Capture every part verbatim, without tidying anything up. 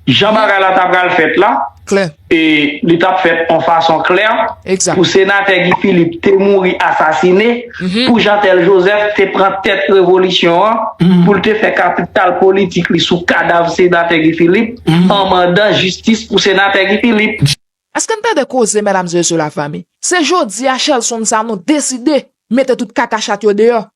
jan bagay la ta pral fèt la, e li t ap fèt yon fason klè pou senatè Guy Philippe te mouri asasine, pou Jeantel Joseph te pran tèt revolisyon an, pou l te fè kapital politik li sou kadav senatè Guy Philippe, an mandan jistis pou senatè Guy Philippe. Èske n tande koze, medam e mesye la fanmi? Se jodi a Shelson Sanon deside mete tout kaka chat yo deyò.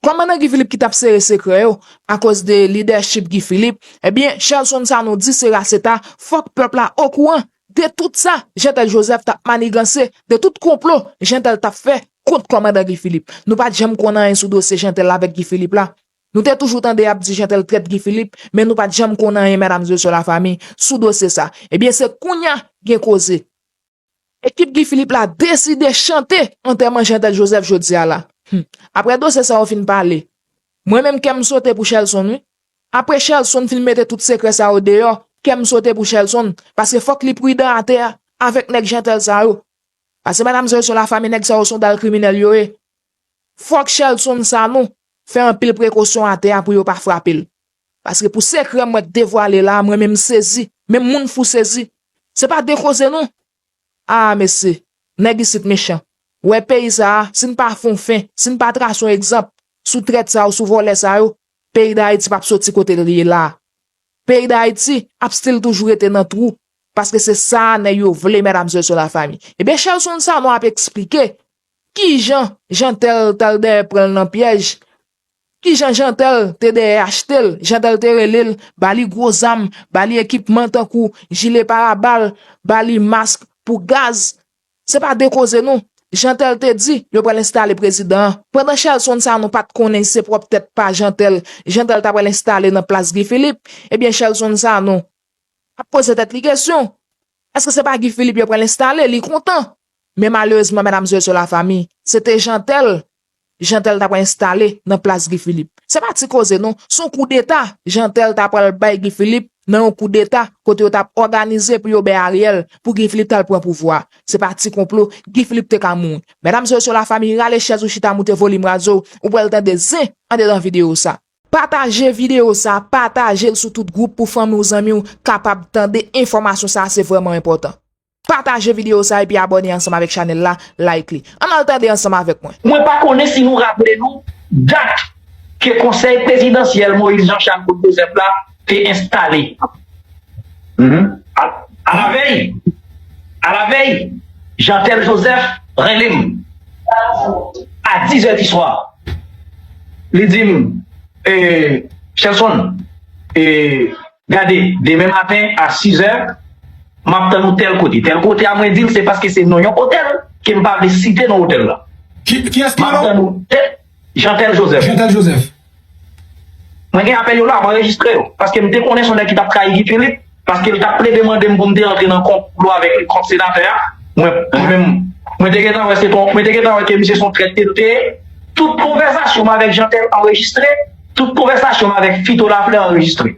Kòmandan Guy Philippe ki t ap sere sekrè yo akoz de lidèchip Guy Philippe, ebyen, Shelson Sanon di se raseta, fòk pèp la okouran de tout sa Jeantel Joseph t ap maniganse, de tout konplo Jeantel t ap fè kont kòmandan Guy Philippe. Nou pa t janm konn anyen sou dosye Jeantel avèk Guy Philippe la. Nou te toujou tande y ap di Jeantel trèt Guy Philippe, men nou pa t janm konn anyen, medam e mesye la fanmi, sou dosye sa. Ebyen, se kounya gen koze. Ekip Guy Philippe la deside chante antèman Jeantel Joseph jodi a la. Hmm. Apre dosye sa yo fin pale, mwen menm kè m sote pou Shelson, wi. Apre Shelson fin mete tout sekrè sa yo deyò, kè m sote pou Shelson, paske fòk li pridan atè a avèk nèg Jeantel sa yo. Paske medam e mesye la fanmi, nèg sa yo se yon dal kriminèl yo ye. Fòk Shelson Sanon fè anpil prekosyon atè a pou yo pa frape l. Paske pou sekrè m wè k devwale la, mwen menm m sezi, menm moun fou sezi. Se pa de koze non. A mesye, nèg isit mechan. Wè peyi sa a, si n pa fè yon fen, si n pa trase yon egzanp sou trèt sa yo, sou vòlè sa yo, peyi Dayiti p ap soti kote l ye la a. Peyi Dayiti ap still toujou rete nan twou, paske se sa nèg yo vle, medam e mesye la fanmi. Ebyen, Shelson Sanon ap eksplike kijan Jeantel t al dèyè pran l nan pyèj, kijan Jeantel te dèyè achte l, Jeantel te rele l, ba li gwo zam, ba li ekipman tankou jile parabal, ba li mask pou gaz. Se pa de koze non. Jeantel te di yo pral enstale prezidan an. Pandan Shelson Sanon pa t konnen se pwòp tèt pa Jeantel, Jeantel ta pral enstale nan plas Guy Philippe, ebyen Shelson Sanon ap poze tèt li kesyon. Èske se pa Guy Philippe yo pral enstale? Li kontan. Men malerezman, medam e mesye la fanmi, se te Jeantel, Jeantel ta pral enstale nan plas Guy Philippe. Se pa ti koze non, se yon koudeta Jeantel ta pral bay Guy Philippe nan yon koudeta kote yo t ap òganize pou yo bay Ariel, pou Guy Philippe t al pran pouvwa. Se pa ti konplo, Guy Philippe te ka mouri. Medam e mesye la fanmi, rale chèz ou chita moute volim radyo w, ou pral tande zen andedan videyo sa. Pataje videyo sa, pataje l sou tout gwoup pou fanmi w, zanmi w kapab tande enfòmasyon sa, se vrèman enpòtan. Pataje videyo sa epi abòne ansanm avèk chanèl la, like li. Ann al tande ansanm avèk mwen. Mwen pa konnen si nou raple nou dat ke Konsèy Prezidansyèl Moïse Jean Charles Claude Joseph la te enstale. Mhm. A, alavèy, alavèy, Jeantel Joseph rele m a dizè di swa. Li di m, eh, Shelson, eh, gade, demen maten a sizè, m ap tann ou tèl kote. Tèl kote a, mwen di l, se paske se non yon otèl ke m pa vle site non otèl la. Ki, kiyès ki M ap tann ou tèl, Jeantel Joseph. Jeantel Joseph. Mwen gen apèl yo la, m anrejistre yo. Paske m te konnen se yon nèg ki t ap trayi Guy Philippe, paske l t ap plede mande m pou m te antre nan konplo avèk li kont senatè a. Mwen, mwen menm, mwen te gentan wè se ton, mwen te gentan wè ke misye se yon trèt ke l te ye. Tout konvèsasyon m avèk Jeantel anrejistre, tout konvèsasyon m avèk Fito Lafleur anrejistre.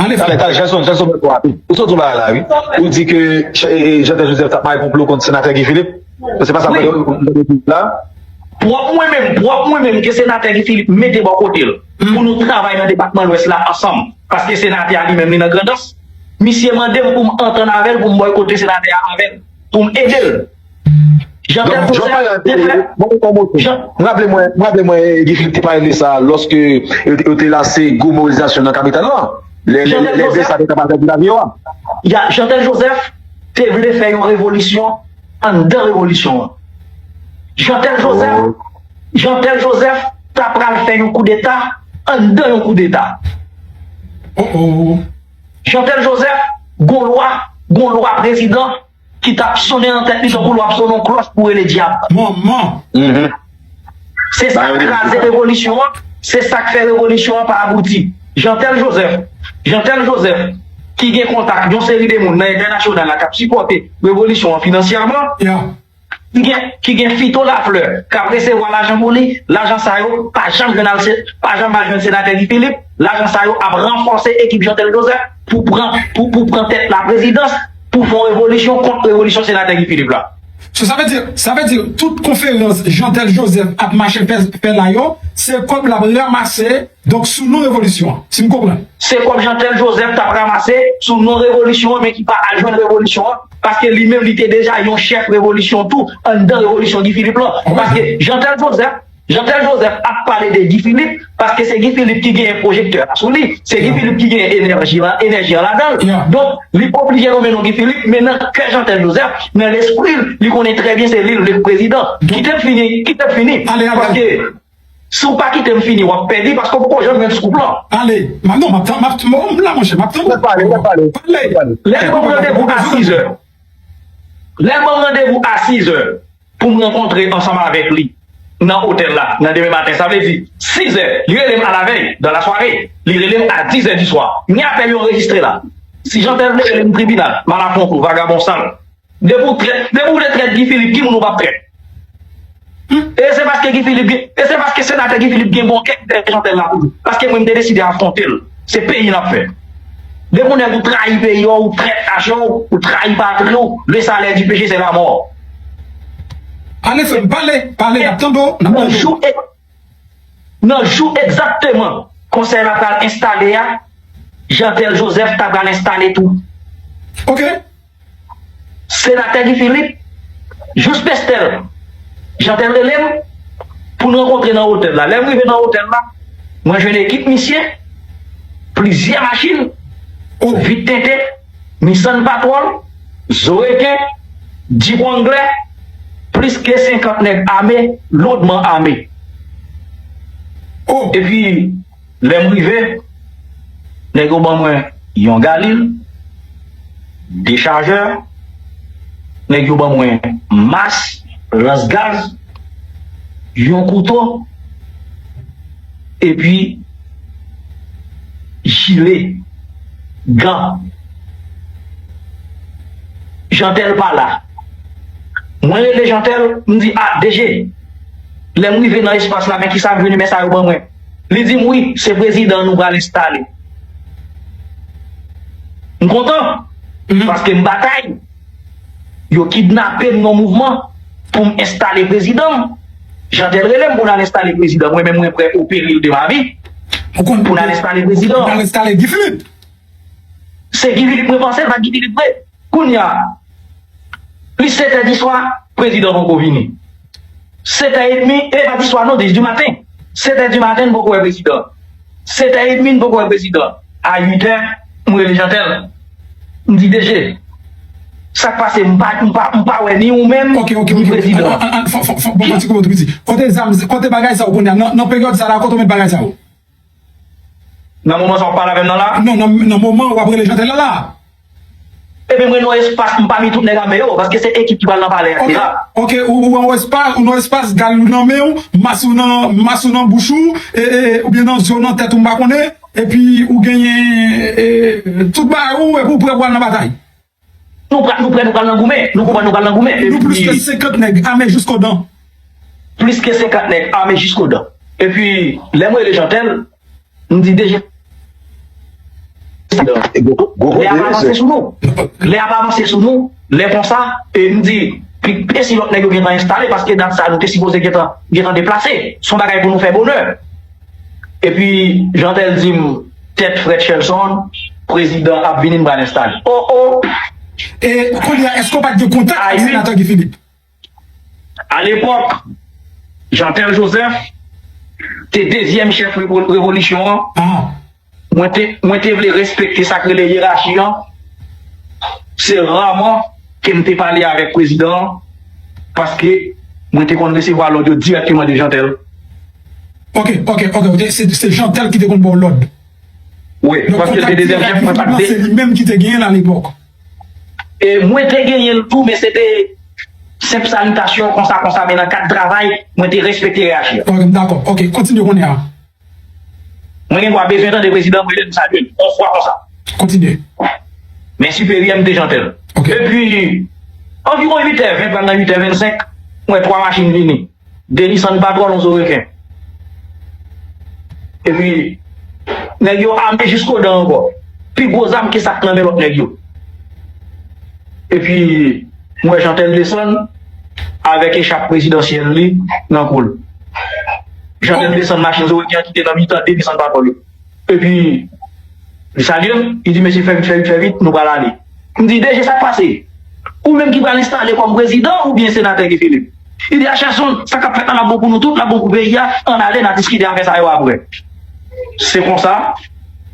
Ann efè. Talè, talè, Shelson, Shelson, mwen kwa tou. Ou sot yon bagay la, wi. Ou di ke Ch-, e, e, Jeantel Joseph t ap mare konplo kont senatè Guy Philippe. Se pa sa mwen tande la. Pwòp mwen menm, pwòp mwen menm ke senatè Guy Philippe mete bò kote l pou nou travay nan depatman Lwès la ansanm. Paske senatè a li menm li nan Grandans. Misye mande m pou m antann avè l, pou m bòykote senatè a avè l, pou m ede l. Jeantel Joseph te fè. Bon, bon, bon, bon. Jean- M raple mwen, m raple mwen, Guy Philippe te pale de sa lòske yo te, yo te lanse gwo mobilizasyon nan kapital lan. Lè, lè, lè, lè, lè sa te kapab pèdi lavi yo a. Ya, Jeantel Joseph te vle fè yon revolisyon anndan revolisyon an. Jeantel Joseph, Jeantel Joseph ta pral fè yon koudeta anndan yon koudeta. Oh, oh. Jeantel Joseph, gon lwa, gon lwa prezidan ki t ap sonnen nan tèt li tankou lè w ap sonnen yon klòch pou rele dyab. Manman! Se sa k kraze revolisyon an, se sa k fè revolisyon an pa abouti. Jeantel Joseph, Jeantel Joseph, ki gen kontak yon seri de moun nan entènasyonal la k ap sipòte revolisyon an finansyèman, ki gen, ki gen Fito Lafleur k ap resevwa lajan pou li, lajan sa yo pa janm jwenn al se-, pa janm al jwenn senatè Guy Philippe, lajan sa yo ap ranfòse ekip Jeantel Joseph pou pran, pou, pou pran tèt laprezidans, pou fè yon revolisyon kont revolisyon senatè Guy Philippe la. So, sa vle di, sa vle di, tout konferans Jeantel Joseph ap mache fè, fè la yo, se kòb l ap ranmase, donk, sou non revolisyon an, si m konprann. Se kòb Jeantel Joseph t ap ranmase sou non revolisyon an, men ki pa al jwenn revolisyon an, paske li menm, li te deja yon chèf revolisyon tou, anndan revolisyon Guy Philippe lan. Paske Jeantel Joseph, Jeantel Joseph ap pale de Guy Philippe, paske se Guy Philippe ki genyen pwojektè a sou li, se Guy Philippe ki genyen enèji la, enèji an ladan l. Donk, li oblije nonmen non Guy Philippe, men nan kè Jeantel Joseph, nan lespri l, li konnen trè byen se li l vle k prezidan. Kite m fini, kite m fini. Paske si w pa kite m fini, w ap pèdi, paske w poko janm jwenn scoop lan. Ale, m ap, non, m ap, m ap, m la, monchè, m ap tande. Pale, pale, pale. Lè l ban m randevou a sizè, lè l ban m randevou a sizè, pou m rankontre ansanm avèk li nan otèl la, nan demen maten. Sa vle di, sizè, li rele m alavèy, dans la soirée, li rele m a dizè di swa. Ni apèl yo anrejistre la. Si Jeantel vle rele m tribinal, m al afwonte w, vagabon sal. Depi w trèt, depi w te trèt Guy Philippe, ki moun ou p ap trèt? E se paske Guy Philippe gen, e se paske senatè Guy Philippe gen bon kè ki fè Jeantel la toujou. Paske mwen, m te deside afwonte l. Se peyi n ap fè. Depi w nèg ou trayi peyi w, ou trèt nasyon w, ou trayi patri w, le salaire du péché c'est la mort. Ale, frè m, pale, pale, n ap tande w, n ap tande w. Nan jou, nan jou egzakteman konsèy la pral enstale a, Jeantel Joseph ta pral enstale tou. Ok. Senatè Guy Philippe, jous Pestel, Jeantel rele m pou n rankontre nan otèl la. Lè m rive nan otèl la, mwen jwenn ekip misye, plizyè machin, vit tenten, Nissan Patrol, Zo reken, Jeep Wrangler, plis ke senkant nèg ame, loudman ame. Epi, lè m rive, nèg yo ban mwen yon galil, dechajè, nèg yo ban mwen mas, lans gaz, yon kouto, epi jile, gan. Jeantel pa la. Mwen rele Jeantel, m di, "A, D G, lè m rive nan espas la, men kisa m vini, men sa yo ban mwen." Li di m, "Wi, se prezidan nou pral enstale." M kontan, paske m batay. Yo kidnape m nan mouvman pou m enstale prezidan m. Jeantel rele m pou n al enstale prezidan. Mwen menm, mwen prè au péril de ma vie pou n al enstale prezidan. Ou konn, pou n al enstale Guy Philippe. Se Guy Philippe mwen panse, pa Guy Philippe vre. Kounye a, li sèt è di swa, prezidan poko vini. Sèt è edmi, e pa di swa non, di, di maten. Sèt è di maten, n poko wè prezidan. Sèt è edmi, n poko wè prezidan. A uit è, m rele Jeantel. M di, "D G, sa k pase? M pa, m pa, m pa wè ni ou menm, ni prezidan." Ok, ok, ok. An, an, an, fò, fò, fò, bon, pati kote w di. Kote zam, kote bagay sa yo kounye a? Nan, nan peryòd sa la, kote w met bagay sa yo? Nan moman sa w ap pale avè m nan la? Non, nan, nan moman w ap rele Jeantel la la. Ebyen, mwen nan espas, m pami tout nèg ame yo, paske se ekip ki pral nan palè a, se la. Ok, ou, ou nan espas, ou nan espas, gal ou nan men w, mas ou nan, mas ou nan bouch ou, e, e, oubyen nan zye w, nan tèt ou, m pa konnen, epi ou genyen, e, tout bagay ou, epi ou prè pou al nan batay. Nou prè, nou prè, nou pral nan goumen, nou konprann, nou pral nan goumen. Nou plis ke senkant nèg ame jiskodan. Plis ke senkant nèg ame jiskodan. Epi, lè mwen rele Jeantel, m di, "D G, lè ap avanse sou nou. Lè ap avanse sou nou. Lè konsa, e m di, pi, e si lòt nèg yo gentan enstale, paske dat sa nou te sipoze gentan, gentan deplase. Se yon bagay pou nou fè bonè." Epi, Jeantel di m, "Tèt frèt Shelson, prezidan ap vini, n pral enstale." Oh, oh! E kounye a, èske w pa t gen kontak ak senatè Guy Philippe? Alepòk, Jeantel Joseph te dezyèm chèf revo-, revolisyon an. Mwen te, mwen te vle respekte sa k rele yerachi an. Se raman ke m te pale avèk prezidan an, paske mwen te konn resevwa lòd yo dirèkteman de Jeantel. Ok, ok, ok. Se, se Jeantel ki te konn ba w lòd. Wi, paske l te dezyèm chèf, mwen pa t de. Se li menm ki te genyen l alepòk. E mwen te genyen l tou, men se te senp salitasyon konsa, konsa, men nan kad travay, mwen te respekte yerachi a. Ok, m dakò. Ok, kontinye kounye a. Mwen gen dwa bezwen tande prezidan mwen, m salye l, yon fwa konsa. Kontinye. Men siperyè m te Jeantel. Ok. Epi, anviwon uit è ven, pral nan uit è vennsenk, m wè twa machin vini. De Nissan Patrol, yon Zo reken. Epi, nèg yo ame jiskodan ankò. Pi gwo zam ke sa k nan men lòt nèg yo. Epi, m wè Jeantel desann, avèk echap prezidansyèl li nan kou l. Jeantel desann machin Zouroky an, kite nan mitan de desann patwòl yo. Epi, li salye m, li di, "Mesye, fè vit, fè vit, fè vit, nou pral ale." M di, "D G, sa k pase? Ou menm ki pral enstale kòm prezidan oubyen senatè Guy Philippe?" Li di, "A Shelson, sa k ap fèt la, l ap bon pou nou tout, l ap bon pou peyi a, ann ale, n a diskite afè sa yo apre." Se konsa,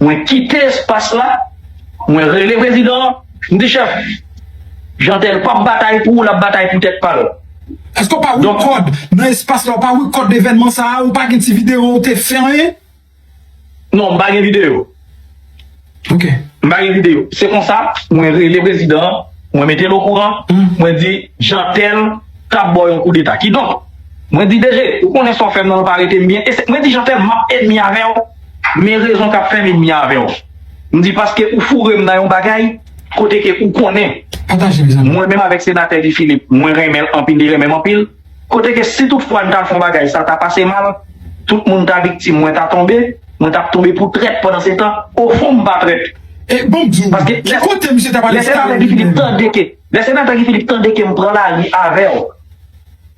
mwen kite espas la, mwen rele prezidan an, m di, "Chèf, Jeantel p ap batay pou ou, l ap batay pou tèt pa l." Èske w pa Donk- rekòd nan espas la, w pa rekòd evènman sa a, ou pa gen ti videyo ou te fè anyen? Non, m pa gen videyo. Ok. M pa gen videyo. Se konsa, mwen rele prezidan an, mwen mete l okouran, Hmm. mwen di, "Jeantel t ap ba w yon koudeta." Kidonk, mwen di, "D G, ou konnen sa w fè m nan, l pa rete m byen." E se, mwen di, "Jeantel, m ap ènmi avè w, men rezon k ap fè m ènmi avè w." M di, "Paske ou foure m nan yon bagay, kote ke ou konnen." Pataje, mezanmi. Mwen menm avèk senatè Guy Philippe, mwen renmen l anpil, li renmen m anpil. Kote ke si toutfwa n t al fè yon bagay, sa ta pase mal, tout moun ta viktim, mwen ta tonbe, mwen t ap tonbe pou trèt pandan se tan, ofon m pa trèt. E bon, m di w, Paske ki lè, kote misye ta pale lè senatè Guy Philippe tande ke, lè senatè Guy Philippe tande ke m pran lari avè w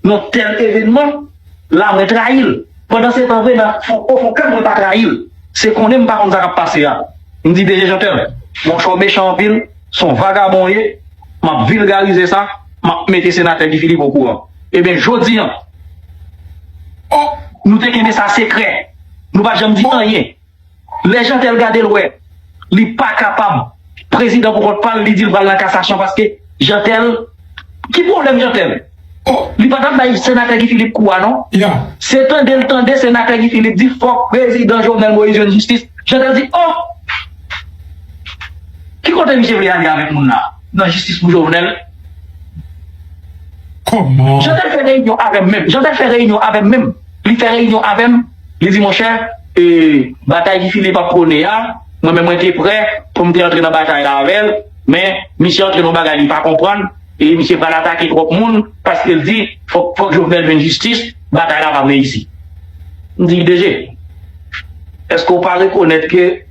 nan tèl evènman, la mwen trayi l. Pandan se tan, vre, nan fon, ofon kè m, mwen pa trayi l. Se konnen m pa konn sa k ap pase a. M di, "D G Jeantel, monchè, w mechan anpil, se yon vagabon w ye, m ap vilgarize sa, m ap mete senatè Guy Philippe okouran." Ebyen, jodi a, oh, nou te kenbe sa sekrè. Nou pa t janm di anyen. Lè Jeantel gade l wè, li pa kapab, prezidan pou kont pa l, li di l pral nan kasasyon paske Jeantel, ki pwoblèm Jeantel? Oh. Li pa t ap bay senatè Guy Philippe kou a, non. Ya. Se tande l tande senatè Guy Philippe di fòk prezidan Jovenel Moïse jwenn jistis. Jeantel di, "Oh! Ki kote misye vle ale avèk moun la? Nan jistis pou Jovenel?" Kòman? Jeantel fè reyinyon avè m menm. Jeantel fè reyinyon avè m menm. Li fè reyinyon avè m. Li di, "Monchè, e, batay Guy Philippe ap pwone a, mwen menm mwen te prè pou m te antre nan batay la avè l, men misye antre nan bagay li pa konprann, e misye pral atake twòp moun, paske l di, fòk, fòk Jovenel jwenn jistis, batay la p ap reyisi." M di, "D G, èske w pa rekonèt ke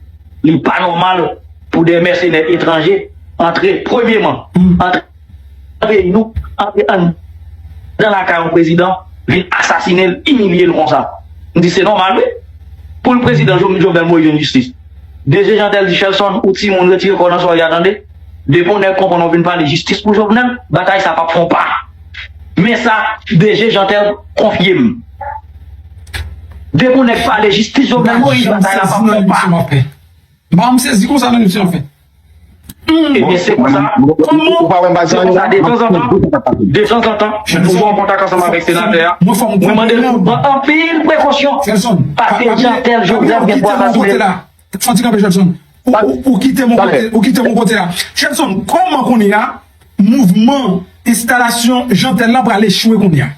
li pa nòmal pou de mèsenè etranje antre, premyeman, antre nan peyi nou, antre anndan lakay yon prezidan, vin asasine l, imilye l konsa?" M di, "Se nòmal, wi, pou l prezidan Jo-, Jovenel Moïse jwenn jistis." D G Jeantel di, "Shelson, ou timoun, retire kò w nan sa w ye a, tande. Depi yon nèg konprann w vin pale jistis pou Jovenel, batay sa p ap fè yon pa." Men sa, D G Jeantel konfye m. Depi yon nèg pale jistis Jovenel Moïse, batay la p ap fè yon pa. M pa janm sezi konsa nan emisyon an fè. Ebyen, se konsa. Ou pa wè m pa di anyen la? Se konsa, de tanzantan, de tanzantan, m toujou an kontak ansanm avèk senatè a. Mwen mande l pou l pran anpil prekosyon. Paske Jeantel Joseph gen pwa asasinen. Fò ti kanpe, Shelson. Ou, ou, ou kite m yon kote, ou kite m yon kote la. Shelson, kòman kounye a, mouvman enstalasyon Jeantel la pral echwe kounye a?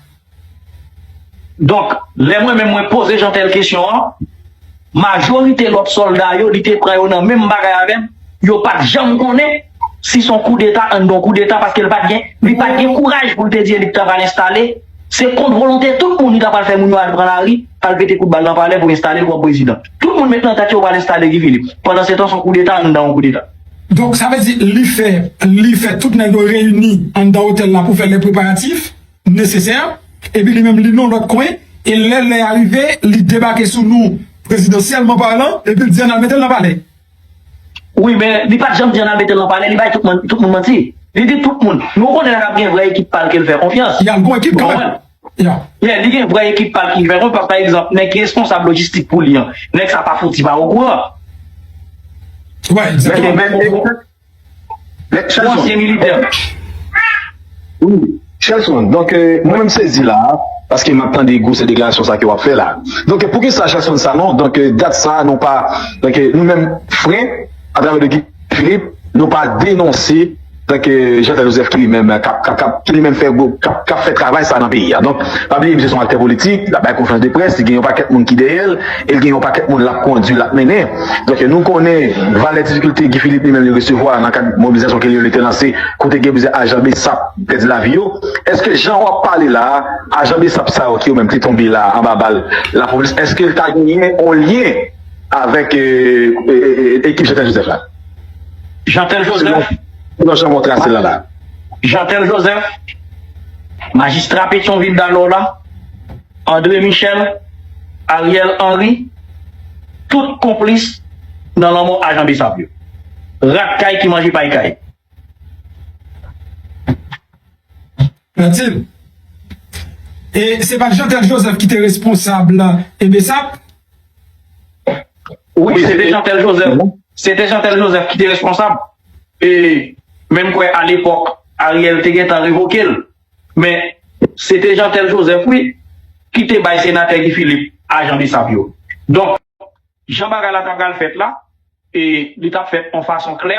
Donk, lè mwen menm mwen poze Jeantel kesyon an, majorite lòt sòlda yo, li te pran yo nan menm bagay avè m, yo pa t janm konnen si se yon koudeta anndan yon koudeta, paske l pa t gen, li pa t gen kouraj pou l te di li t ap al enstale. Se kont volonte tout moun li ta pral fè moun yo al pran lari, al pete kout bal nan palè pou enstale l kòm prezidan. Tout moun met nan tèt yo pral enstale Guy Philippe. Pandan se tan, se yon koudeta anndan yon koudeta. Donk, sa vle di, li fè, li fè tout nèg yo reyini anndan otèl la pou fè lè preparatif nesesè, epi li menm li nan lòt kwen, e lè lè a rive, li debake sou nou, prezidansyèlman palan, epi l di ann al mete l nan palè. Wi, men li pa t janm di ann al mete l nan palè, li bay tout moun, tout moun manti. Li di tout moun, nou konnen l ap gen vrè ekip pa l ke l fè konfyans. Y a l gon ekip kanmenm. Konprann? Ya. Yeah, li gen vrè ekip pa l ki fè konfyans, pa egzanp, nèg ki responsab lojistik pou li an, nèg sa pa fouti pa okouran. Wi, egzakteman. Men, men, men, Yon ansyen militè. Wi, Shelson, donk, euh, mwen menm sezi la, paske m ap tande gwosè deklarasyon sa ke w ap fè la. Donk, poukisa Shelson Sanon, donk, euh, dat sa, nou pa, donk, euh, nou menm frè, atravè de Guy Philippe, nou pa denonse, donk, euh, Jeantel Joseph ki li menm, k ap, k ap, k ap, ki li menm fè gwo, k ap, k ap fè travay sa nan peyi a. Donk, pa bliye, misye se yon aktè politik, l ap bay konferans de près, li gen yon pakèt moun ki dèyè l, e l gen yon pakèt moun l ap kondui, l ap mennen. Donk, nou konnen valè difikilte Guy Philippe li menm li resevwa nan kad mobilizasyon ke li, li te lanse, kote gen plizyè ajan BSAP pèdi lavi yo. Èske jan w ap pale la a, ajan BSAP sa yo ki yo menm te tonbe la anba bal lapolis, èske l ta genyen yon lyen avèk, euh, euh, euh, ekip Jeantel Joseph la? Jeantel Joseph. Selon, selon jan w trase la la. Jeantel Joseph. Majistra Petyonvil dalò la, André Michel, Ariel Henry, tout konplis nan lanmò ajan Besap yo. Rat kay ki manje pay kay. Latil. E se pa t Jeantel Joseph ki te responsab e Besap? Wi, se te Jeantel Joseph. Se te Jeantel Joseph ki te responsab. E menm kwè alepòk, Ariel te gentan revoke l. Men, se te Jeantel Joseph, wi, ki te bay senatè Guy Philippe ajan Besap yo. Donk, jan bagay la ta pral fèt la, e li t ap fèt yon fason klè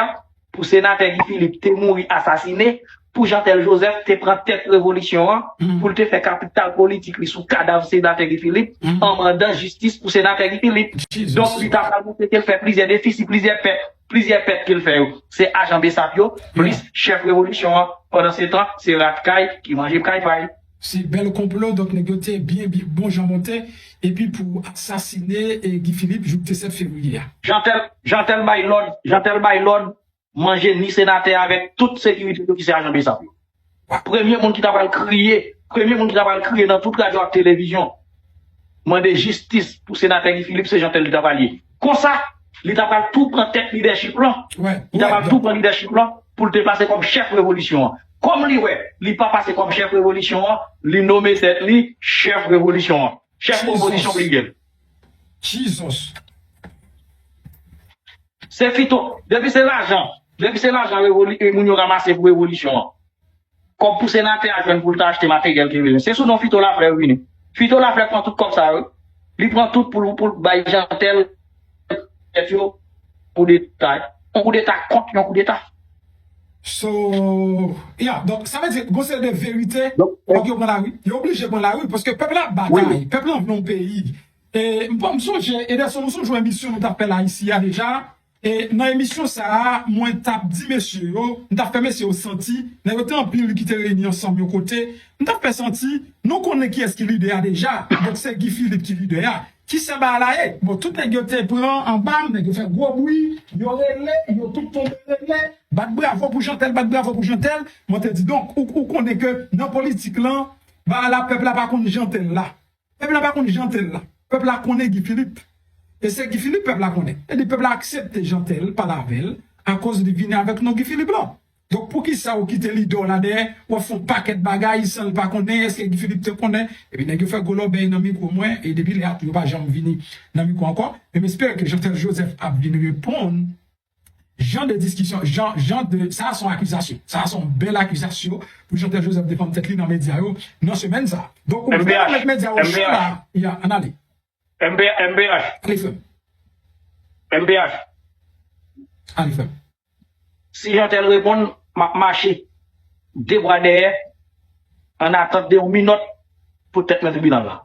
pou senatè Guy Philippe te mouri asasine, pou Jeantel Joseph te pran tèt revolisyon an, pou l te fè kapital politik li sou kadav senatè Guy Philippe, an mandan jistis pou senatè Guy Philippe. Donk, li ta pral montre ke l fè plizyè defisi, plizyè pèt, plizyè pèt ke l fè yo, se ajan Besap yo, plis chèf revolisyon an. Pandan se tan, se rat kay ki manje kay pay. Se bèl konplo, donk nèg yo te byen, byen bon jan monte, epi pou asasine e Guy Philippe jouk te sèt fevriye a. Jeantel, Jeantel bay lòd, Jeantel bay lòd manje ni senatè avèk tout sekirite yo ki se ajan Besap yo. Premye moun ki ta pral kriye, premye moun ki ta pral kriye nan tout radyo ak televizyon, mande jistis pou senatè Guy Philippe, se Jeantel li ta pral ye. Konsa, li ta pral tou pran tèt lidèchip lan. Li ta pral tou pran lidèchip lan pou l te plase kòm chèf revolisyon an. Kòm li wè, li pa pase kòm chèf revolisyon an, li nome tèt li chèf revolisyon an. Chèf opozisyon pliryèl. Jesus. Se fito, depi se lajan, depi se lajan revoli, e moun yo ranmase pou revolisyon an. Kòb pou senatè a jwenn pou l ta achte materyèl ke l bezwen. Se sou non Fito Laflè yo vini. Fito Laflè pran tout kòb sa yo. Li pran tout pou l pou l bay Jeantel tèt yo koudeta. Yon koudeta kont yon koudeta. So, yeah, donk sa vle di gon seri de verite fòk yo pran lari. Yo oblije pran lari paske pèp la ap batay, pèp la vle yon peyi. E m pa m sonje, Ederson, nou sonje yon emisyon nou t ap fè la isi a deja. E nan emisyon sa a, mwen t ap di mesye yo, m t ap fè mesye yo santi, nèg yo te anpil ki te reyini ansanm yon kote, m t ap fè santi, nou konnen kiyès ki lidè a deja, donk se Guy Philippe ki lidè a. Kisa bagay la ye? Bon, tout nèg yo te pran anba m, nèg yo fè gwo bri, yo rele, yo tout tonbe rele, bat bravo pou Jeantel, bat bravo pou Jeantel. Mwen te di, donk, ou, ou konnen ke nan politik lan, bagay la, pèp la pa konn Jeantel la. Pèp la pa konn Jeantel la. Pèp la konnen Guy Philippe. E se Guy Philippe pèp la konnen. Epi pèp la aksepte Jeantel pale avè l akoz li vini avèk non Guy Philippe lan. Donk poukisa ou kite lidè w la dèyè, w ap fè yon pakèt bagay san l pa konnen, èske Guy Philippe te konnen? Epi nèg yo fè gwo lòbèy nan mikwo mwen, e depi lè a tou yo pa janm vini nan mikwo ankò. Men m espere ke Jeantel Joseph ap vin reponn jan de diskisyon, jan, jan de, sa a se yon akizasyon. Sa a se yon bèl akizasyon pou Jeantel Joseph defann tèt li nan medya yo nan semèn sa a. Donk ou vle remèt medya yo cho la, ya, ann ale. M P H, M P H. Ale frè m. M P H. Ale frè m. Si Jeantel reponn, m ap mache de bra dèyè, an atant de yon minòt pou tèt nan tribinal la.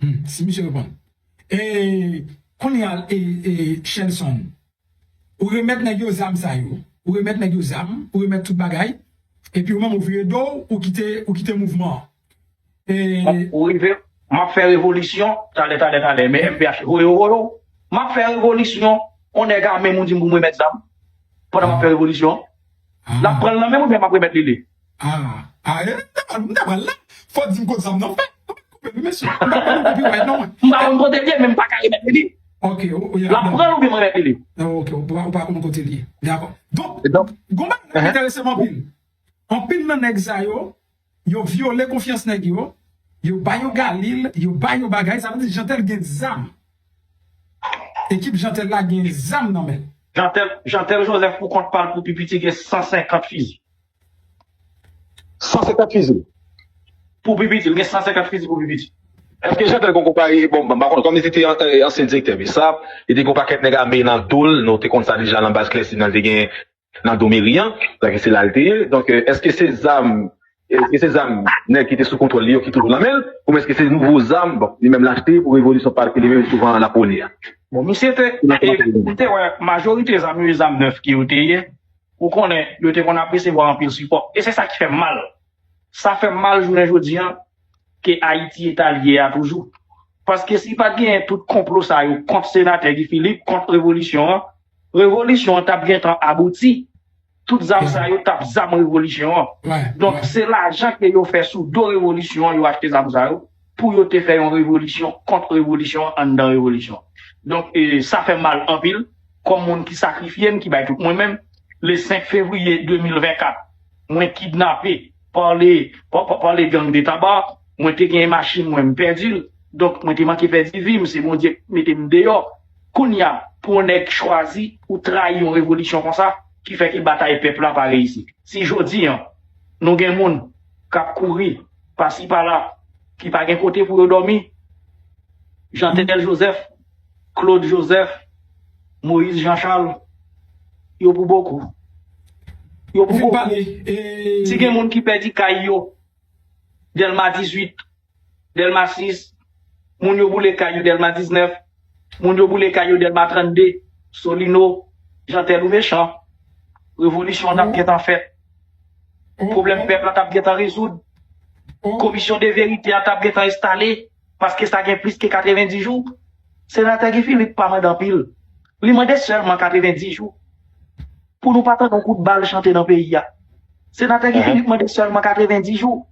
Hmm, si misye reponn. E, kounye a, e, e, Shelson, ou remèt nèg yo zam sa yo, ou remèt nèg yo zam, ou remèt tout bagay, epi ou menm ou vire do w, ou kite, ou kite mouvman an. E, ou rive, m ap fè revolisyon, talè, talè, talè, men M P H, voye w, voye w, m ap fè revolisyon, on nèg ame m, ou di m pou m remèt zam, pandan m ap fè revolisyon an. L ap pran l nan men m oubyen m ap remèt li li? Ah, ah, eh, m ta pral, m ta pral la. Fò w di m kote zam nan fèt. Koupe wi, mesye. M pa konn kote l ye, men m pa ka remèt li li. Ok, ou, ou, l ap pran l oubyen m remèt li li. Ah, ok, ou pa, ou pa konn kote l ye. Dakò. Donk, gon bagay ki enterese m anpil. Anpil nan nèg sa yo, yo vyole konfyans nèg yo, yo ba yo galil, yo ba yo bagay, sa vle di Jeantel gen zam. Ekip Jeantel la gen zam nan men l. Jeantel, Jeantel Joseph pou kont pa l pou pi piti gen san senkant fizi. San senkant fizi. Pou pi piti, l gen san senkant fizi pou pi piti. Èske Jeantel gon konpayi, bon, m pa konnen, kòm li te an- ansyen direktè Besap, li te gon pakèt nèg ame nan do l, nou te konn sa deja nan baz Klèsin nan, li te gen nan do meri an, sa ke se la l te ye. Donk, èske se zam, èske se zam nèg ki te sou kontwòl li yo ki toujou nan men l, oubyen èske se nouvo zam, bon, li menm l achte pou revolisyon pa l ke li menm li te pran la pone a? Bon, misye te, e, ou te wè, majorite zam yo, e zam nèf ke yo te ye. Ou konnen, yo te konn ap resevwa anpil sipò. E se sa ki fè m mal. Sa fè m mal jounen jodi an ke Ayiti eta l ye a toujou. Paske si pa t genyen tout konplo sa yo kont senatè Guy Philippe, kont revolisyon an, revolisyon an t ap gentan abouti. Tout zam sa yo t ap zam revolisyon an. Donk, se lajan ke yo fè sou do revolisyon an, yo achte zam sa yo, pou yo te fè yon revolisyon kont revolisyon an, anndan revolisyon an. Donk, e, sa fè m mal anpil, kòm moun ki sakrifye m, ki bay tout mwen menm, le senk fevriye de mil vennkat, mwen kidnape pa le, pa, pa, pa le gang de Taba, mwen te gen machin mwen, m pèdi l. Donk, mwen te manke pèdi vi m, se Bondye k mete m deyò. Kounye a, pou yon nèg chwazi ou trayi yon revolisyon konsa, ki fè ke batay pèp la pa reyisi. Si jodi a, nou gen moun k ap kouri pasi pala, ki pa gen kote pou yo dòmi, Jeantel Joseph, Claude Joseph, Moïse Jean Charles, yo pou bokou. Yo pou bokou. Si gen moun ki pèdi kay yo, Dèlma dizuit, Dèlma sis, moun yo boule kay yo Dèlma diznèf, moun yo boule kay yo Dèlma trannde, Solino, Jeantel ou mechan. Revolisyon an t ap gentan fèt. Pwoblèm pèp la t ap gentan rezoud. Komisyon de verite a t ap gentan enstale, paske sa gen plis ke katrevendi jou. Senatè Guy Philippe pa mande anpil. Li mande sèlman katrevendi jou. Pou nou pa tande yon kout bal chante nan peyi a. Senatè Guy Philippe mande sèlman katrevendi jou.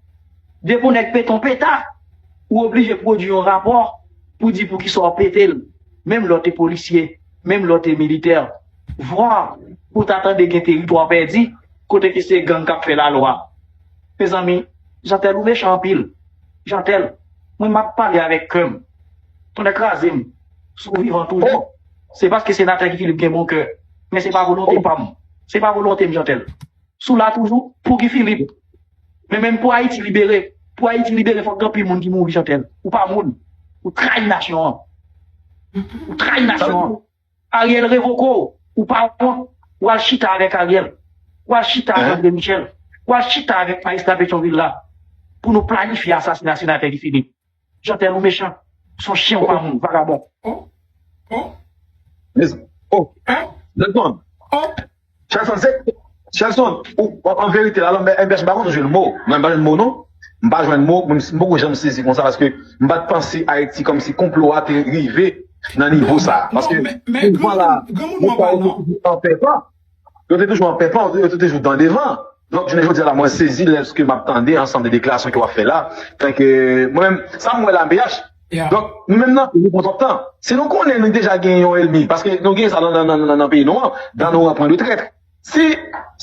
Depi yon nèg pete yon peta, ou oblije pwodui yon rapò pou di poukisa w pete l. Menm lè w te polisye, menm lè w te militè. Vwa pou w ta tande gen teritwa pèdi, kote ke se gang k ap fè lalwa. Mezanmi, Jeantel ou mechan anpil. Jeantel, mwen m ap pale avèk kè m. Tonnè kraze m. Si w vivan toujou, se paske senatè Guy Philippe gen bon kè. Men se pa volonte pa m. Se pa volonte m, Jeantel. Si w la toujou, pou Guy Philippe. Men menm pou Ayiti libere. Pou Ayiti libere, fòk gen anpil moun ki mouri, Jeantel. Ou pa moun. Ou trayi nasyon an. Ou trayi nasyon an. Ariel revoke w. Ou pa wont. W al chita avèk Ariel. W al chita avèk André Michel. W al chita avèk majistra Petyonvil la. Pou nou planifye asasina senatè Guy Philippe. Jeantel ou mechan. Se yon chen ou pa moun, vagabon. Mezanmi, oh, Delton, Chelson, se, Chelson, ou, an verite la, M P H, m pa konn jwenn mo. Mwen, m pa jwenn mo, non. M pa jwenn mo, m, m poko janm sezi konsa, paske m pa t panse Ayiti kòmsi konplo a te rive nan nivo sa. Paske, pouvwa la, yo te toujou an pèpan. Yo te toujou an pèpan, yo te toujou dan devan. Donk, jounen jodi a la, mwen sezi lèske m ap tande ansanm de deklarasyon ke w ap fè la. Tanke, mwen menm, sa m wè la, M P H, Donk, nou menm nan, nou pran twòp tan. Si nou konnen nou deja gen yon ènmi, paske nou gen sa nan, nan, nan, nan, nan peyi nou an, dans nos rangs point de traîtres. Si,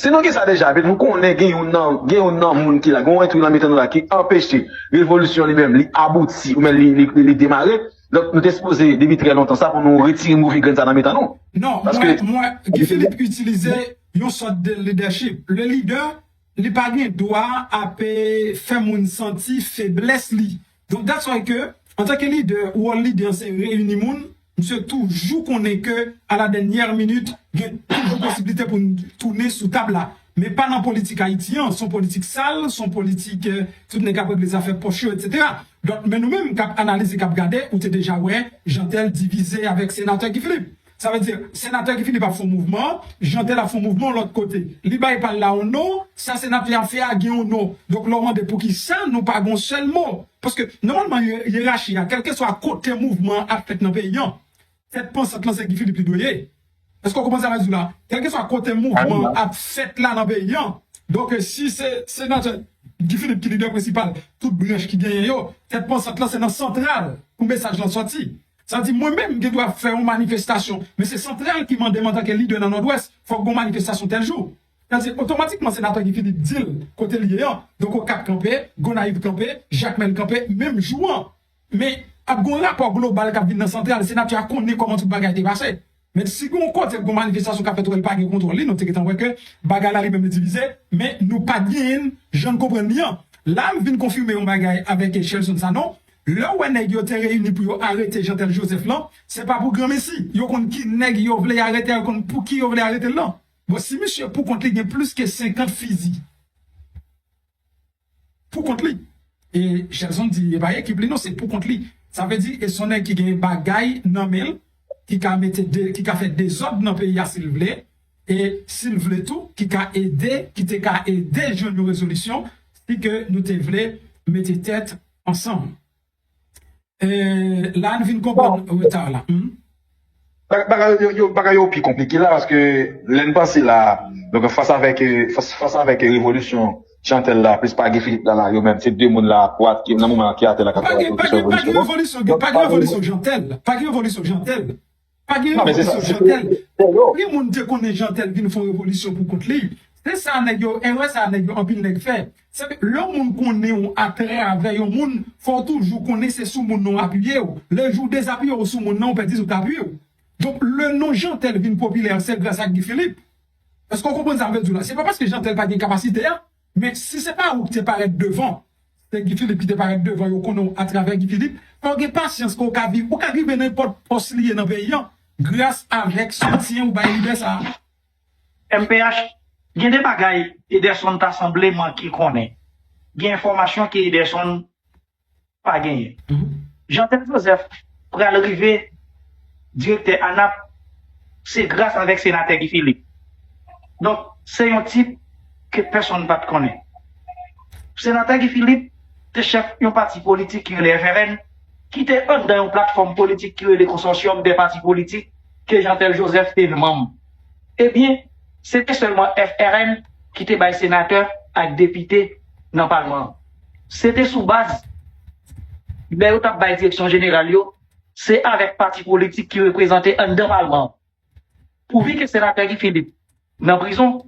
si nou gen sa deja, epi nou konnen gen youn nan, gen youn nan moun ki la, gen yon entri nan mitan nou la ki anpeche revolisyon li menm, li abouti, oubyen li, li, li, li demare, donk nou te sipoze, depi trè lontan sa, pou nou retire move grenn sa nan mitan nou. Non, mwen, mwen, Guy Philippe itilize yon sòt de leadership. Le leader, li pa gen dwa ap, eh, fè moun santi feblès li. Donk, that's why ke, antanke lidè, wòl lidè an se reyini moun, misye toujou konnen ke, à la dernière minute, gen toujou posiblite pou n tounen sou tab la. Men pa nan politik Ayiti an, se yon politik sal, se yon politik, eh, tout nèg ap regle zafè pòch yo, etsetera. Donk, men nou menm k ap analize, k ap gade, ou te deja wè, Jeantel divize avèk senatè Guy Philippe. Sa vle di, senatè Guy Philippe ap fè yon mouvman, Jeantel ap fè yon mouvman lòt kote. Li bay pa l la yon non, sa senatè a fè a gen yon non. Donk, lè w mande poukisa nou pa gen yon sèl mo. Paske, nòmalman, ye-, yerachi a, kèlkeswa kote mouvman an ap fèt nan peyi an, tèt pansant lan se Guy Philippe li dwe ye. Èske w konprann sa m ap di w la? Kèlkeswa kote mouvman an ap fèt la nan peyi an, donk, si se senatè Guy Philippe ki lidè prensipal, tout branch ki genyen yo, tèt pansant lan se nan santral pou mesaj lan sòti. Sa di, mwen menm, m gen dwa fè yon manifestasyon, men se santral ki mande m antanke lidè nan Nòdwès, fòk gen yon manifestasyon tèl jou. Sa di, otomatikman, senatè Guy Philippe di l kote l ye an. Donk, Okap kanpe, Gonayiv kanpe, Jakmèl kanpe, menm jou an. Men, ap gen yon rapò global k ap vin nan santral, senatè a konnen kòman tout bagay te pase. Men si gen yon kote gen yon manifestasyon k ap fèt, ou wè l pa gen kontwòl li, nou te gentan wè ke bagay la li menm li divize, men nou pa t genyen l jan n konprann li an. La, m vin konfime yon bagay avèk Chelson Sanon. Lè w wè nèg yo te reyini pou yo arete Jeantel Joseph lan, se pa pou granmesi. Yo konn ki nèg yo vle arete a, yo konn pou ki yo vle arete l lan. Bon, si misye pou kont li gen plis ke senkant fizi, pou kont li. E Chelson di, e pa ekip li non, se pou kont li. Sa vle di, e se yon nèg ki gen bagay nan men l, ki ka mete de, ki ka fè dezòd nan peyi a si l vle, e si l vle tou, ki ka ede, ki te ka ede jwenn yon rezolisyon, si ke nou te vle mete tèt ansanm. E la, n vin konprann reta la. Hmm? Bagay yo, yo, bagay yo pi konplike la, paske lè n panse la, donk, fas avèk, euh, fas, fas avèk, euh, revolisyon Jeantel la, plis pa Guy Philippe la, la, yo menm, se de moun la, ki, nan moman ki atè la, k ap fè revolisyon, revolisyon. Pa gen revolisyon, pa gen revolisyon Jeantel. Pa gen revolisyon Jeantel. Pa gen revolisyon Jeantel. Gen moun te konnen Jeantel vin fè yon revolisyon pou kont li. Se sa nèg yo, erè sa nèg yo, anpil nèg fè. Se ke lè yon moun konnen w atravè yon moun, fò w toujou konnen se sou moun nan w apiye w. Lè jou w dezapiye w sou moun nan, ou pèdi sou t apiye w. Donk, le non Jeantel vin popilè, se gras ak Guy Philippe. Èske w konprann sa m vle di w la? Se pa paske Jeantel pa gen kapasite a, men si se pa ou ki te parèt devan, se Guy Philippe ki te parèt devan, yo konnen w atravè Guy Philippe, fò w gen pasyans ke w ka viv, ou ka rive nenpòt pòs li ye nan peyi an, gras avèk soutyen ou bay lidè sa a. M P H, gen de bagay Ederson ta sanble manke konnen. Gen enfòmasyon ke Ederson pa genyen. Jeantel Joseph pral rive direktè ANAP, se gras avèk senatè Guy Philippe. Donk, se yon tip ke pèsonn pa t konnen. Senatè Guy Philippe te chèf yon pati politik ki rele F R N, ki te anndan yon platfòm politik ki rele Konsòsyòm dè Pati Politik, ke Jeantel Joseph te manm. Ebyen, se te sèlman F R N ki te bay senatè ak depite nan palman an. Se te sou baz lè yo t ap bay direksyon jeneral yo, se avèk pati politik ki reprezante anndan palman an. Pouvi ke senatè Guy Philippe nan prizon,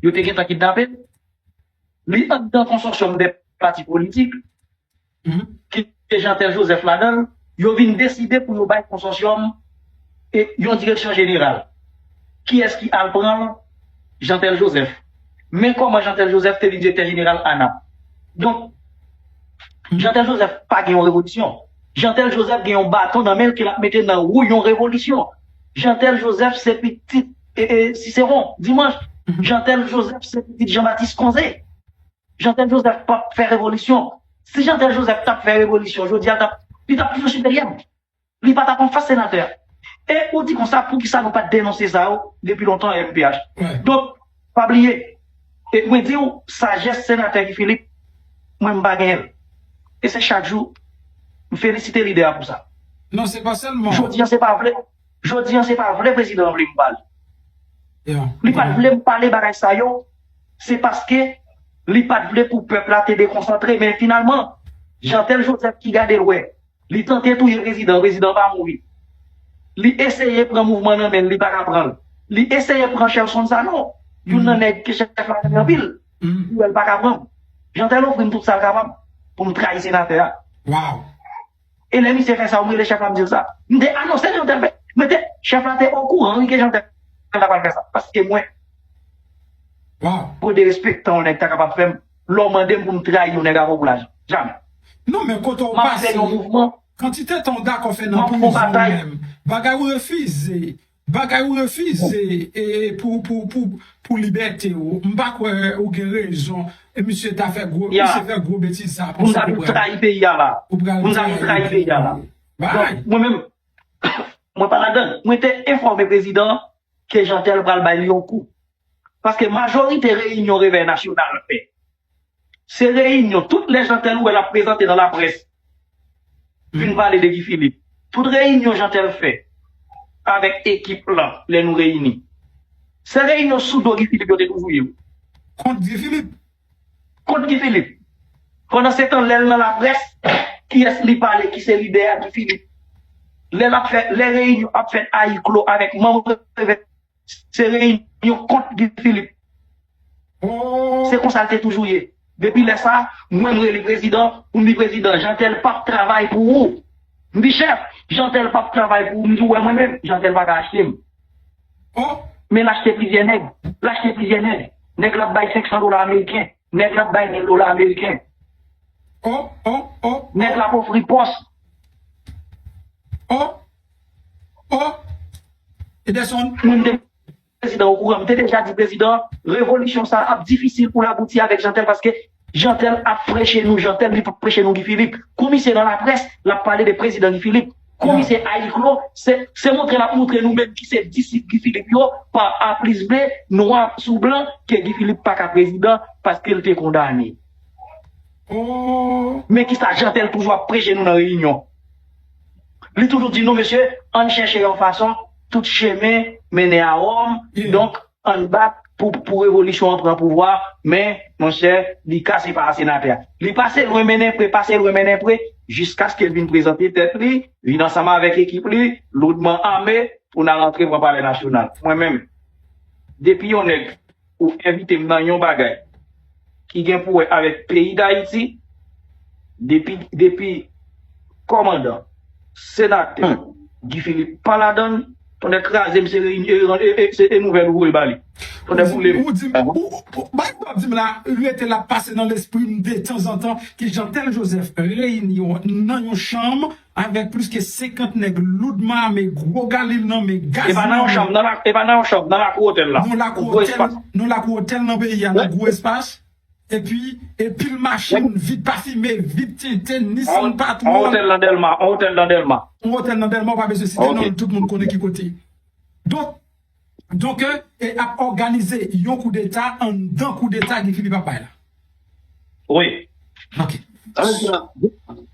yo te gentan kidnape l, li anndan konsòsyòm dè pati politik, ki te Jeantel Joseph ladan l, yo vin deside pou yo bay konsòsyòm e yon direksyon jeneral. Kiyès ki al pran l? Jeantel Joseph. Men kòman Jeantel Joseph te vin direktè jeneral ANAP. Donk, Jeantel Joseph pa gen yon revolisyon. Jeantel Joseph gen yon baton nan men l ke l ap mete nan wou yon revolisyon. Jeantel Joseph se pitit e, e, Siseron, Dimanch. Jeantel Joseph se pitit Jean Baptiste Conze. Jeantel Joseph p ap fè revolisyon. Si Jeantel Joseph t ap fè revolisyon, jodi a, l t ap, li t ap toujou siperyè m. Li pa t ap anfas senatè a. E ou di konsa, poukisa nou pa t denonse sa yo depi lontan, M P H? Donk, pa bliye, e mwen di w, sajès senatè Guy Philippe, mwen m pa genyen l. E se chak jou, m felisite lidè a pou sa. Non, se pa sèlman. Jodi a, se pa vle. Jodi a, se pa vle prezidan an vle m pale. Li pa t vle m pale bagay sa yo, se paske li pa t vle pou pèp la te dekonsantre. Men finalman, Jeantel Joseph ki gade l wè, li tante touye prezidan, prezidan pa mouri. Li eseye pran mouvman nan men l, li pa ka pran l. Li eseye pran Shelson Sanon, youn nan nèg ke chèf la renmen anpil. Li wè l pa ka pran m. Jeantel ofri m tout sa l kapab pou m trayi senatè a. E lè misye fè sa, m rele chèf la, m di l sa. M te anonse l, Jeantel fè. Mwen te, chèf la te okouran, wi, ke Jeantel ta pral fè sa. Paske mwen, pou derespektan yon nèg ta kapab fè m, lè w mande m pou m trayi yon nèg avè w pou lajan. Jamè. Non, men kote w pase, kantite tan w dakò fè nan prizon ou menm, bagay ou refize, bagay ou refize e, pou, pou, pou, pou libète w. M pa kwè ou gen rezon. E misye ta fè gwo, misye fè gwo betiz sa. Pou sa pou pral trayi peyi a la. Pou pral trayi peyi a la. Donk, mwen menm, mwen pa ladan. Mwen te enfòme prezidan ke Jeantel pral bay li yon kou. Paske majorite reyinyon Revèy Nasyonal fè, se reyinyon, tout lè Jeantel ou wè l ap prezante nan laprès, vin pale de Guy Philippe. Tout reyinyon Jeantel fè avèk ekip lan lè nou reyini, se reyinyon sou do Guy Philippe yo te toujou ye wi. Kont Guy Philippe. Kont Guy Philippe. Pandansetan, lè l nan laprès, kiyès li pale ki se lidè a? Guy Philippe. Lè l ap fè, lè reyinyon ap fèt a huis clos avèk manm Revèy, se reyinyon kont Guy Philippe. Se konsa l te toujou ye. Depi lè sa, mwen m rele prezidan, pou m di prezidan, Jeantel p ap travay pou ou. M di chèf, Jeantel p ap travay pou ou, m di w wè mwen menm, Jeantel pa ka achte m. Men l achte plizyè nèg, l achte plizyè nèg. Nèg la ap bay senksan dola ameriken, nèg la ap bay mil dola ameriken. Nèg la ap ofri pòs. Mwen m te prezidan okouran, m te deja di prezidan, revolisyon sa ap difisil pou l abouti avèk Jeantel, paske Jeantel ap preche nou Jeantel, li p ap preche nou Guy Philippe. Kou misye nan laprès, l ap pale de prezidan Guy Philippe. Kou misye a huis clos, se, se montre l ap montre nou menm ki se disip Guy Philippe yo, pa a plis B, nwa sou blan, ke Guy Philippe pa ka prezidan, paske l te kondane. Men kisa Jeantel toujou ap preche nou nan reyinyon. Li toujou di nou, mesye, ann chèche yon fason tout chemen mennen a Wòm. Donk, ann bat pou, pou revolisyon an pran pouvwa, men, monchè, li kase pa senatè a. Li pase lwen mennen pre, pase lwen mennen pre, jiskaske l vin prezante tèt li, vin ansanm avèk ekip li, loudman ame, pou n al antre pran Palè Nasyonal. Mwen menm, depi yon nèg ou envite m nan yon bagay ki gen pou wè avèk peyi Dayiti, depi, depi kòmandan, senatè, Guy Philippe pa ladan l, tonnè kraze m, se reyini-, e, e, e, se, e nouvèl ou voye ba li. Tonnè boule m. Ou di m, ou, ou, ou, bagay w ap di m la, rete l ap pase nan lespri m detanzantan, ki Jeantel Joseph reyini yo nan yon chanm avèk plis ke senkant nèg loudman ame, gwo galil nan men, gaz nan men. E pa nan yon chanm, nan la, e pa nan yon chanm, nan lakou otèl la. Nan lakou otèl, nan lakou otèl nan peyi a, nan gwo espas. Epi, e pil machin, vit pafime, vit tenten, Nissan Patrol. On otèl nan Dèlma, on otèl nan Dèlma. On otèl nan Dèlma, ou pa bezwen site non l, tout moun konnen ki kote. Donk, donk, e, e ap òganize yon koudeta anndan koudeta Guy Philippe ap bay la. Wi. Ok. Sa vle di la,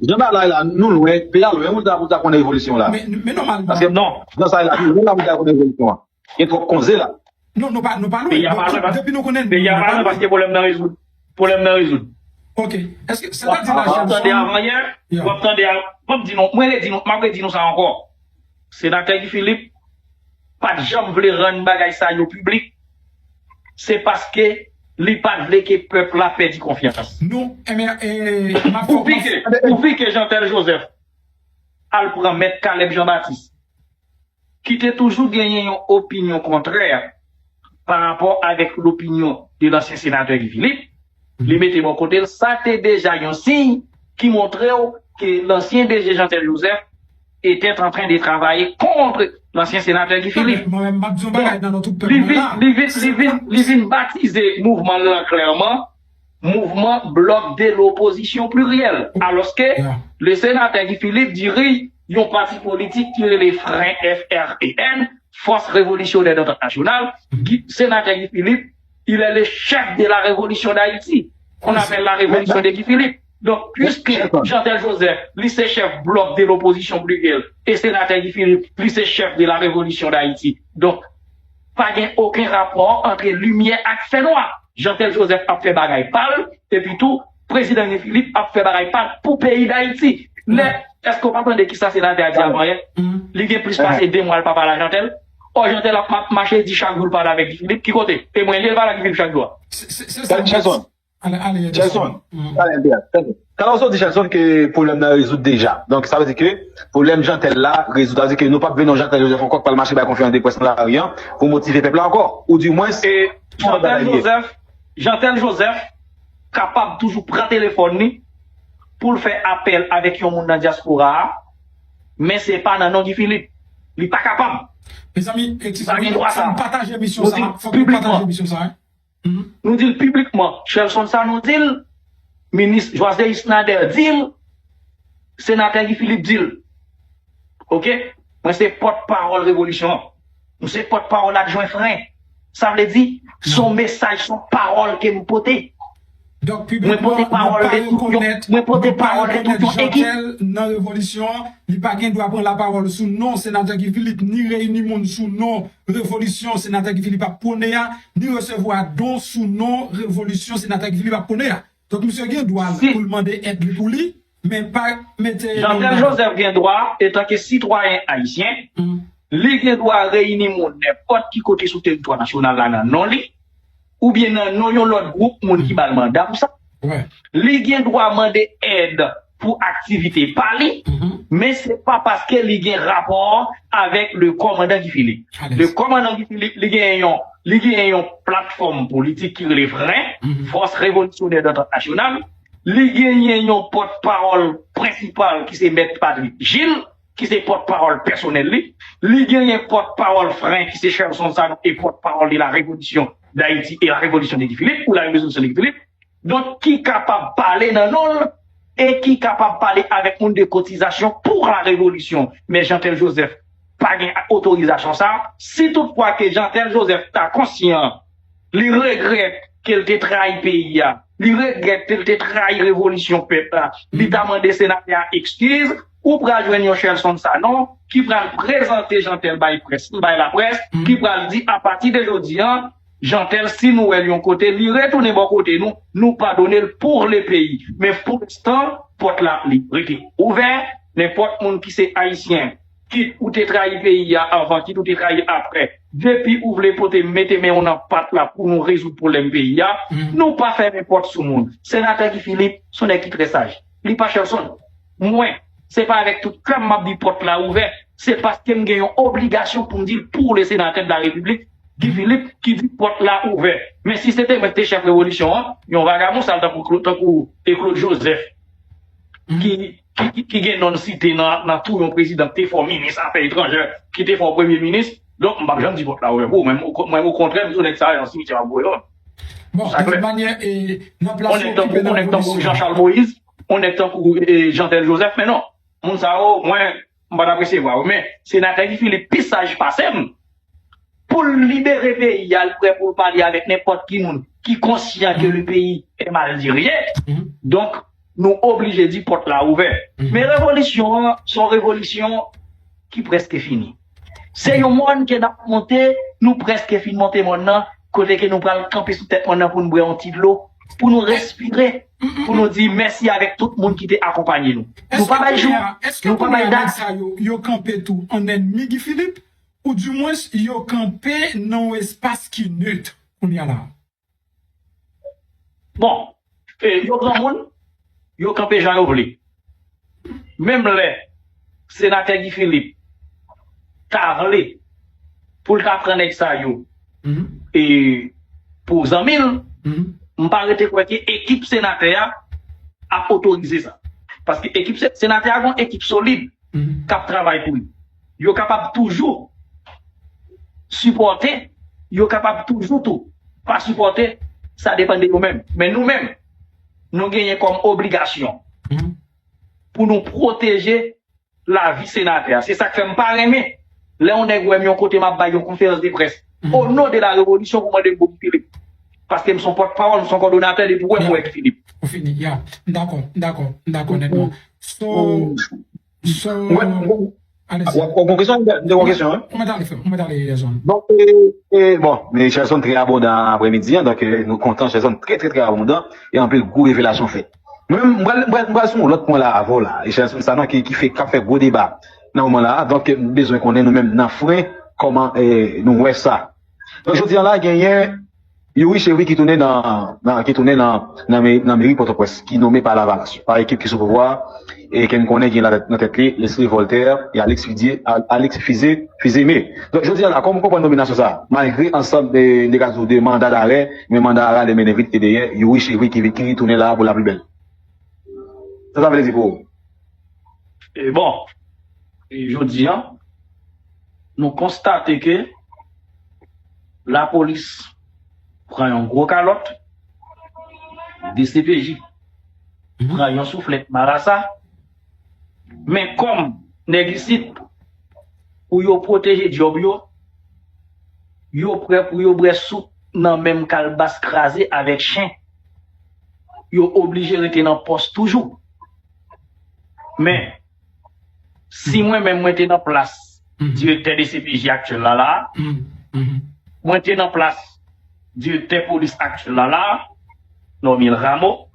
jan bagay la, nou lwen, peyi a lwen, moun ta, moun ta konnen revolisyon la. Men, men nòmalman. Paske non. Jan sa la, nou lwen la, moun ta konnen revolisyon an. Gen twòp konze la. Non, nou pa, nou pa lwen. Peyi a pa lwen, paske depi nou konnen, peyi a pa lwen, paske pwoblèm nan rezoud. Pwoblèm nan rezoud. Ok. Èske, sètadi la, w ap tande avanyè, w ap tande, m ap di nou, mwen redi nou, m ap redi nou sa ankò. Senatè Guy Philippe pa t janm vle rann bagay sa yo piblik, se paske li pa t vle ke pèp la pèdi konfyans. Nou, enben, e, m ap fè w konfyans. Pou fi ke, pou fi ke Jeantel Joseph al pran Mèt Caleb Jean Baptiste, ki te toujou genyen yon opinyon kontrè pa rapò avèk lopinyon de lansyen senatè Guy Philippe, li mete bò kote l, sa te deja yon siy ki montre w ke lansyen D G Jeantel Joseph était en train de travailler contre l'ancien sénateur Guy Philippe. Mwen menm, m ap di yon bagay nan non tout pèp mwen la. Li vin, li vin, li vin, li vin batize mouvman l lan klèman, mouvman Bloc de l'opposition plurielle. Alòske le sénateur Guy Philippe dirige yon pati politik ki rele Fren, F R E N, Force Révolutionnaire d'Entente Nationale. Guy, senatè Guy Philippe, il est le chef de la révolution d'Haïti, qu'on appelle la révolution de Guy Philippe. Donk, puiske Jeantel Joseph, li se chèf Bloc de l'opposition plurielle, e senatè Guy Philippe, li se chèf de la révolution d'Haïti. Donk, pa gen okenn rapò ant limyè ak fènwa. Jeantel Joseph ap fè bagay pa l, epi tou, prezidan Guy Philippe ap fè bagay pa l pou peyi Dayiti. Lè, èske w pa tande kisa senatè a di avanyè? Li gen plis pase de mwa l pa pale a Jeantel. Ò, Jeantel ap ma-, mache di chak jou l pale avèk Guy Philippe. Ki kote? E mwen li ye l pale ak Guy Philippe chak jou a. Se, se, se sa. Ale, ale, Chelson. Chelson. Talè, talè. Talè w sot di Chelson ke pwoblèm nan rezoud deja. Donk, sa vle di ke pwoblèm Jeantel la rezoud. Sa vle di ke nou p ap vle non Jeantel Joseph ankò k pral mache bay konferans de près nan lari an pou motive pèp la ankò. Ou di mwens, e Jeantel Joseph, Jeantel Joseph kapab toujou pran telefòn li pou l fè apèl avèk yon moun nan dyaspora a, men se pa nan non Guy Philippe. Li pa kapab. Mezanmi, eskize m, fò m pataje emisyon sa, fò m pataje emisyon sa, wi. Nou di l piblikman, Chelson Sanon di l, minis Joasdeus Nader di l, senatè Guy Philippe di l. Oke? Mwen se pòtpawòl revolisyon an. Mwen se pòtpawòl adjwen Fren. Sa vle di, se yon mesaj, se yon pawòl ke m pote. Mwen pote pawòl de tout yon, mwen pote pawòl de tout yon ekip. Nan revolisyon an, li pa gen dwa pran lapawòl sou non senatè Guy Philippe, ni reyini moun sou non revolisyon senatè Guy Philippe ap pwone a, ni resevwa don sou non revolisyon senatè Guy Philippe ap pwone a. Donk, misye gen dwa l pou l mande èd li pou li, men pa mete non l ladan. Jeantel Joseph gen dwa, etanke sitwayen ayisyen, li gen dwa reyini moun nenpòt ki kote sou teritwa nasyonal la nan non li, oubyen nan non yon lòt gwoup moun ki ba l manda pou sa. Li gen dwa mande èd pou aktivite pa li, men se pa paske li gen rapò avèk le kòmandan Guy Philippe. Le kòmandan Guy Philippe, li gen yon, li gen yon platfòm politik ki rele Fren, Force Révolutionnaire d'Entente Nationale. Li genyen yon pòtpawòl prensipal ki se Mèt Patrick Gilles, ki se pòtpawòl pèsonèl li. Li genyen pòtpawòl Fren, ki se Chelson Sanon, e pòtpawòl de la Révolution d'Haïti et la Révolution de Guy Philippe, ou la Révolution de Guy Philippe. Donk, ki kapab pale nan non l e ki kapab pale avèk moun de kotizasyon pour la révolution. Men Jeantel Joseph pa gen otorizasyon sa. Si toutfwa ke Jeantel Joseph ta konsyan, li regrèt ke l te trayi peyi a, li regrèt ke l te trayi revolisyon pèp la, li ta mande senatè a ekskiz, ou pral jwenn yon Shelson Sanon ki pral prezante Jeantel bay près, bay laprès, ki pral di apati de jodi a, Jeantel, si nou wè l yon kote, li retounen bò kote nou, nou padone l pour le pays. Men pou lenstan, pòt la li rete ouvè. Nenpòt moun ki se Ayisyen, kit ou te trayi peyi a anvan, kit ou te trayi apre, depi ou vle pote mete men w nan pat la pou nou rezoud pwoblèm peyi a, nou pa fèmen pòt sou moun. Senatè Guy Philippe, se yon nèg ki trè saj. Li pa Shelson. Mwen, se pa avèk tout kè m m ap di pòt la ouvè. Se paske m gen yon obligasyon pou m di l pour le sénateur de la République, Guy Philippe, ki di pòt la ouvè. Men si se te mwen ki te chèf revolisyon an, yon vagabon sal tankou Claude, tankou e Claude Joseph, ki, ki, ki, ki gen non l site nan, nan tou yon prezidan ki te fè w minis afè etranjè, ki te fè w premye minis, donk m p ap janm di pòt la ouvè pou ou. Mwen, o- mwen, okontrè, m di w nèg sa a, yon simityè m ap voye yo. Bon, de tout manyè, e, nan plas ou okipe nan revolisyon an. On nèg tankou Jean Charles Moïse, on nèg tankou e, Jeantel Joseph, men non. Moun sa yo, mwen, m pa t ap resevwa yo. Men, senatè Guy Philippe pi saj pase m. Pou l libere peyi a, l prè pou l pale avèk nenpòt ki moun ki konsyan ke le pays est mal dirigé. Donk, nou oblije di pòt la ouvè. Men revolisyon an, se yon revolisyon ki prèske fini. Se yon mòn ke n ap monte, nou prèske fin monte mòn nan, kote ke nou pral kanpe sou tèt mòn nan pou n bwè yon ti dlo, pou nou respire, pou nou di mèsi avèk tout moun ki te akonpanye nou. Nou pa bay jou, nou pa bay dat. Èske kounye a nèg sa yo, yo kanpe tou an ènmi Guy Philippe, ou dimwens yo kanpe nan yon espas ki nèt kounye a la? Bon, e, yo granmoun, yo kanpe jan yo vle. Menm lè senatè Guy Philippe ta vle pou l ta pran nèg sa yo e pou zanmi l, m pa rete kwè ke ekip senatè a ap otorize sa. Paske ekip se- senatè a gen yon ekip solid k ap travay pou li. Yo kapab toujou sipòte, yo kapab toujou tou pa sipòte, sa depann de yo menm. Men nou menm, nou genyen kòm obligasyon pou nou pwoteje lavi senatè a. Se sa k fè m pa renmen lè yon nèg wè m yon kote m ap bay yon konferans de près o non de la revolisyon pou mande m pou Guy Philippe. Paske m se yon pòtpawòl, m se yon kòdonatè depi w wè m wè Guy Philippe. Ou fini, ya. M dakò, m dakò, m dakò nètman. So, so, Mwen, mwen, alezi. W ap, w ap gon kesyon? M te gon kesyon, wi. Ou mèt ale, frè m. Ou mèt ale, Gerson. Donk, e, e, bon, men Gerson trè abondan aprèmidi an, donk, e, nou kontan, Gerson trè, trè, trè abondan, e anpil gwo revelasyon fèt. Mwen menm, m pral, m pral, m pral sou yon lòt pwen la avè w la, e Gerson Sanon ki, ki fè, k ap fè gwo deba nan moman la a, donk, m bezwen konnen nou menm nan fren, kòman, e, nou wè sa. Donk, jodi a la, genyen Youri Chevry ki tounen nan, nan, ki tounen nan, nan, me- nan meri Pòtoprens, ki nome pa Lavalas, pa ekip ki sou pouvwa a, e ke n konnen gen la- nan tèt li Leslie Voltaire e Alex Fizé, Al- Alex Fizé, Fizeme. Donk, jodi a la, kòman w konprann nominasyon sa a? Malgre ansanm de, de, de manda darè, men manda darè mennen vit ke dèyè Youri Chevry ki, ki tounen la pou la pli bèl. Sa sa vle di pou ou? E bon, e jodi a, nou konstate ke lapolis pran yon gwo kalòt, D C P J pran yon souflèt marasa, men kòm nèg isit, pou yo pwoteje djòb yo, yo prè pou yo bwè soup nan menm kalbas kraze avèk chen. Yo oblije rete nan pòs toujou. Men, si mwen menm mwen te nan plas direktè D C P J aktyèl la la, mwen te nan plas direktè polis aktyèl la la, Normil Rameau,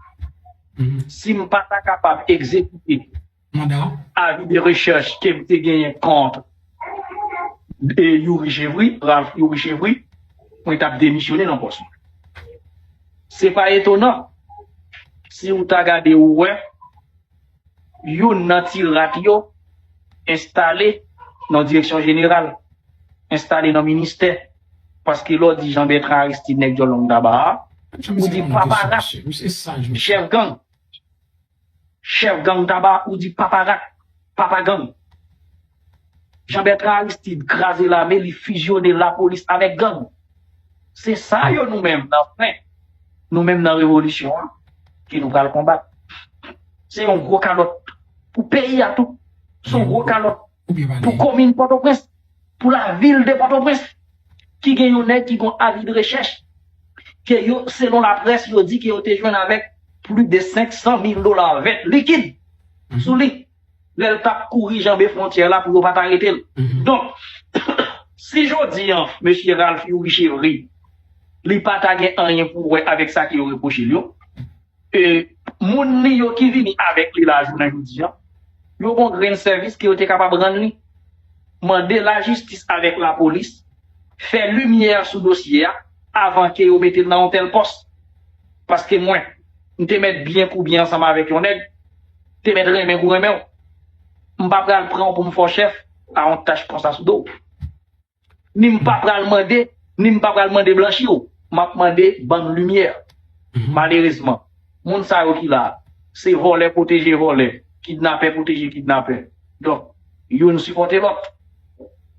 si m pa ta kapab egzekite avi de rechèch ke m te genyen kont e Youri Chevry, Ralph Youri Chevry, mwen t ap demisyone nan pòs mwen. Se pa etonan si w ta gade ou wè youn nan ti rat yo enstale nan direksyon jeneral, enstale nan ministè. Paske lè w di Jean Bertrand Aristide, nèg djòl long taba a, ou di papa rat, chèf gang. Chèf gang taba, ou di papa rat, papa gang. Jean Bertrand Aristide kraze lame, li fizyone lapolis avèk gang. Se sa yo nou menm nan fren, nou menm nan revolisyon an, ke nou pral konbat. Se yon gwo kalòt pou peyi a tou. Se yon gwo kalòt pou komin Pòtoprens, pou lavil de Pòtoprens, ki gen yon nèg ki gon avi de rechèch, ke yo, selon laprès, yo di ke yo te jwenn avèk plis de senk san mil dola vèt likid sou li. lè l t ap kouri janbe fwontyè la pou yo pa t arete l. Donk, si jodi a, mesye Ralph Youri Chevry, li pa ta gen anyen pou wè avèk sa ke yo repwoche l yo, e, moun li yo ki vini avèk li la jounen jodi a, yo gon grenn sèvis ke yo te kapab rann li. Mande lajistis avèk lapolis fè limyè sou dosye a avan ke yo mete l nan yon tèl pòs. Paske mwen, m te mèt byen pou byen ansanm avèk yon nèg, te mèt renmen pou renmen w. M pa pral pran w pou m fè w chèf a yon tach konsa sou do w. Ni m pa pral mande, ni m pa pral mande blanchi w. M ap mande ban m limyè. Malerezman, moun sa yo ki la a, se vòlè pwoteje vòlè, kidnapè pwoteje kidnapè. Donk, youn sipòte lòt.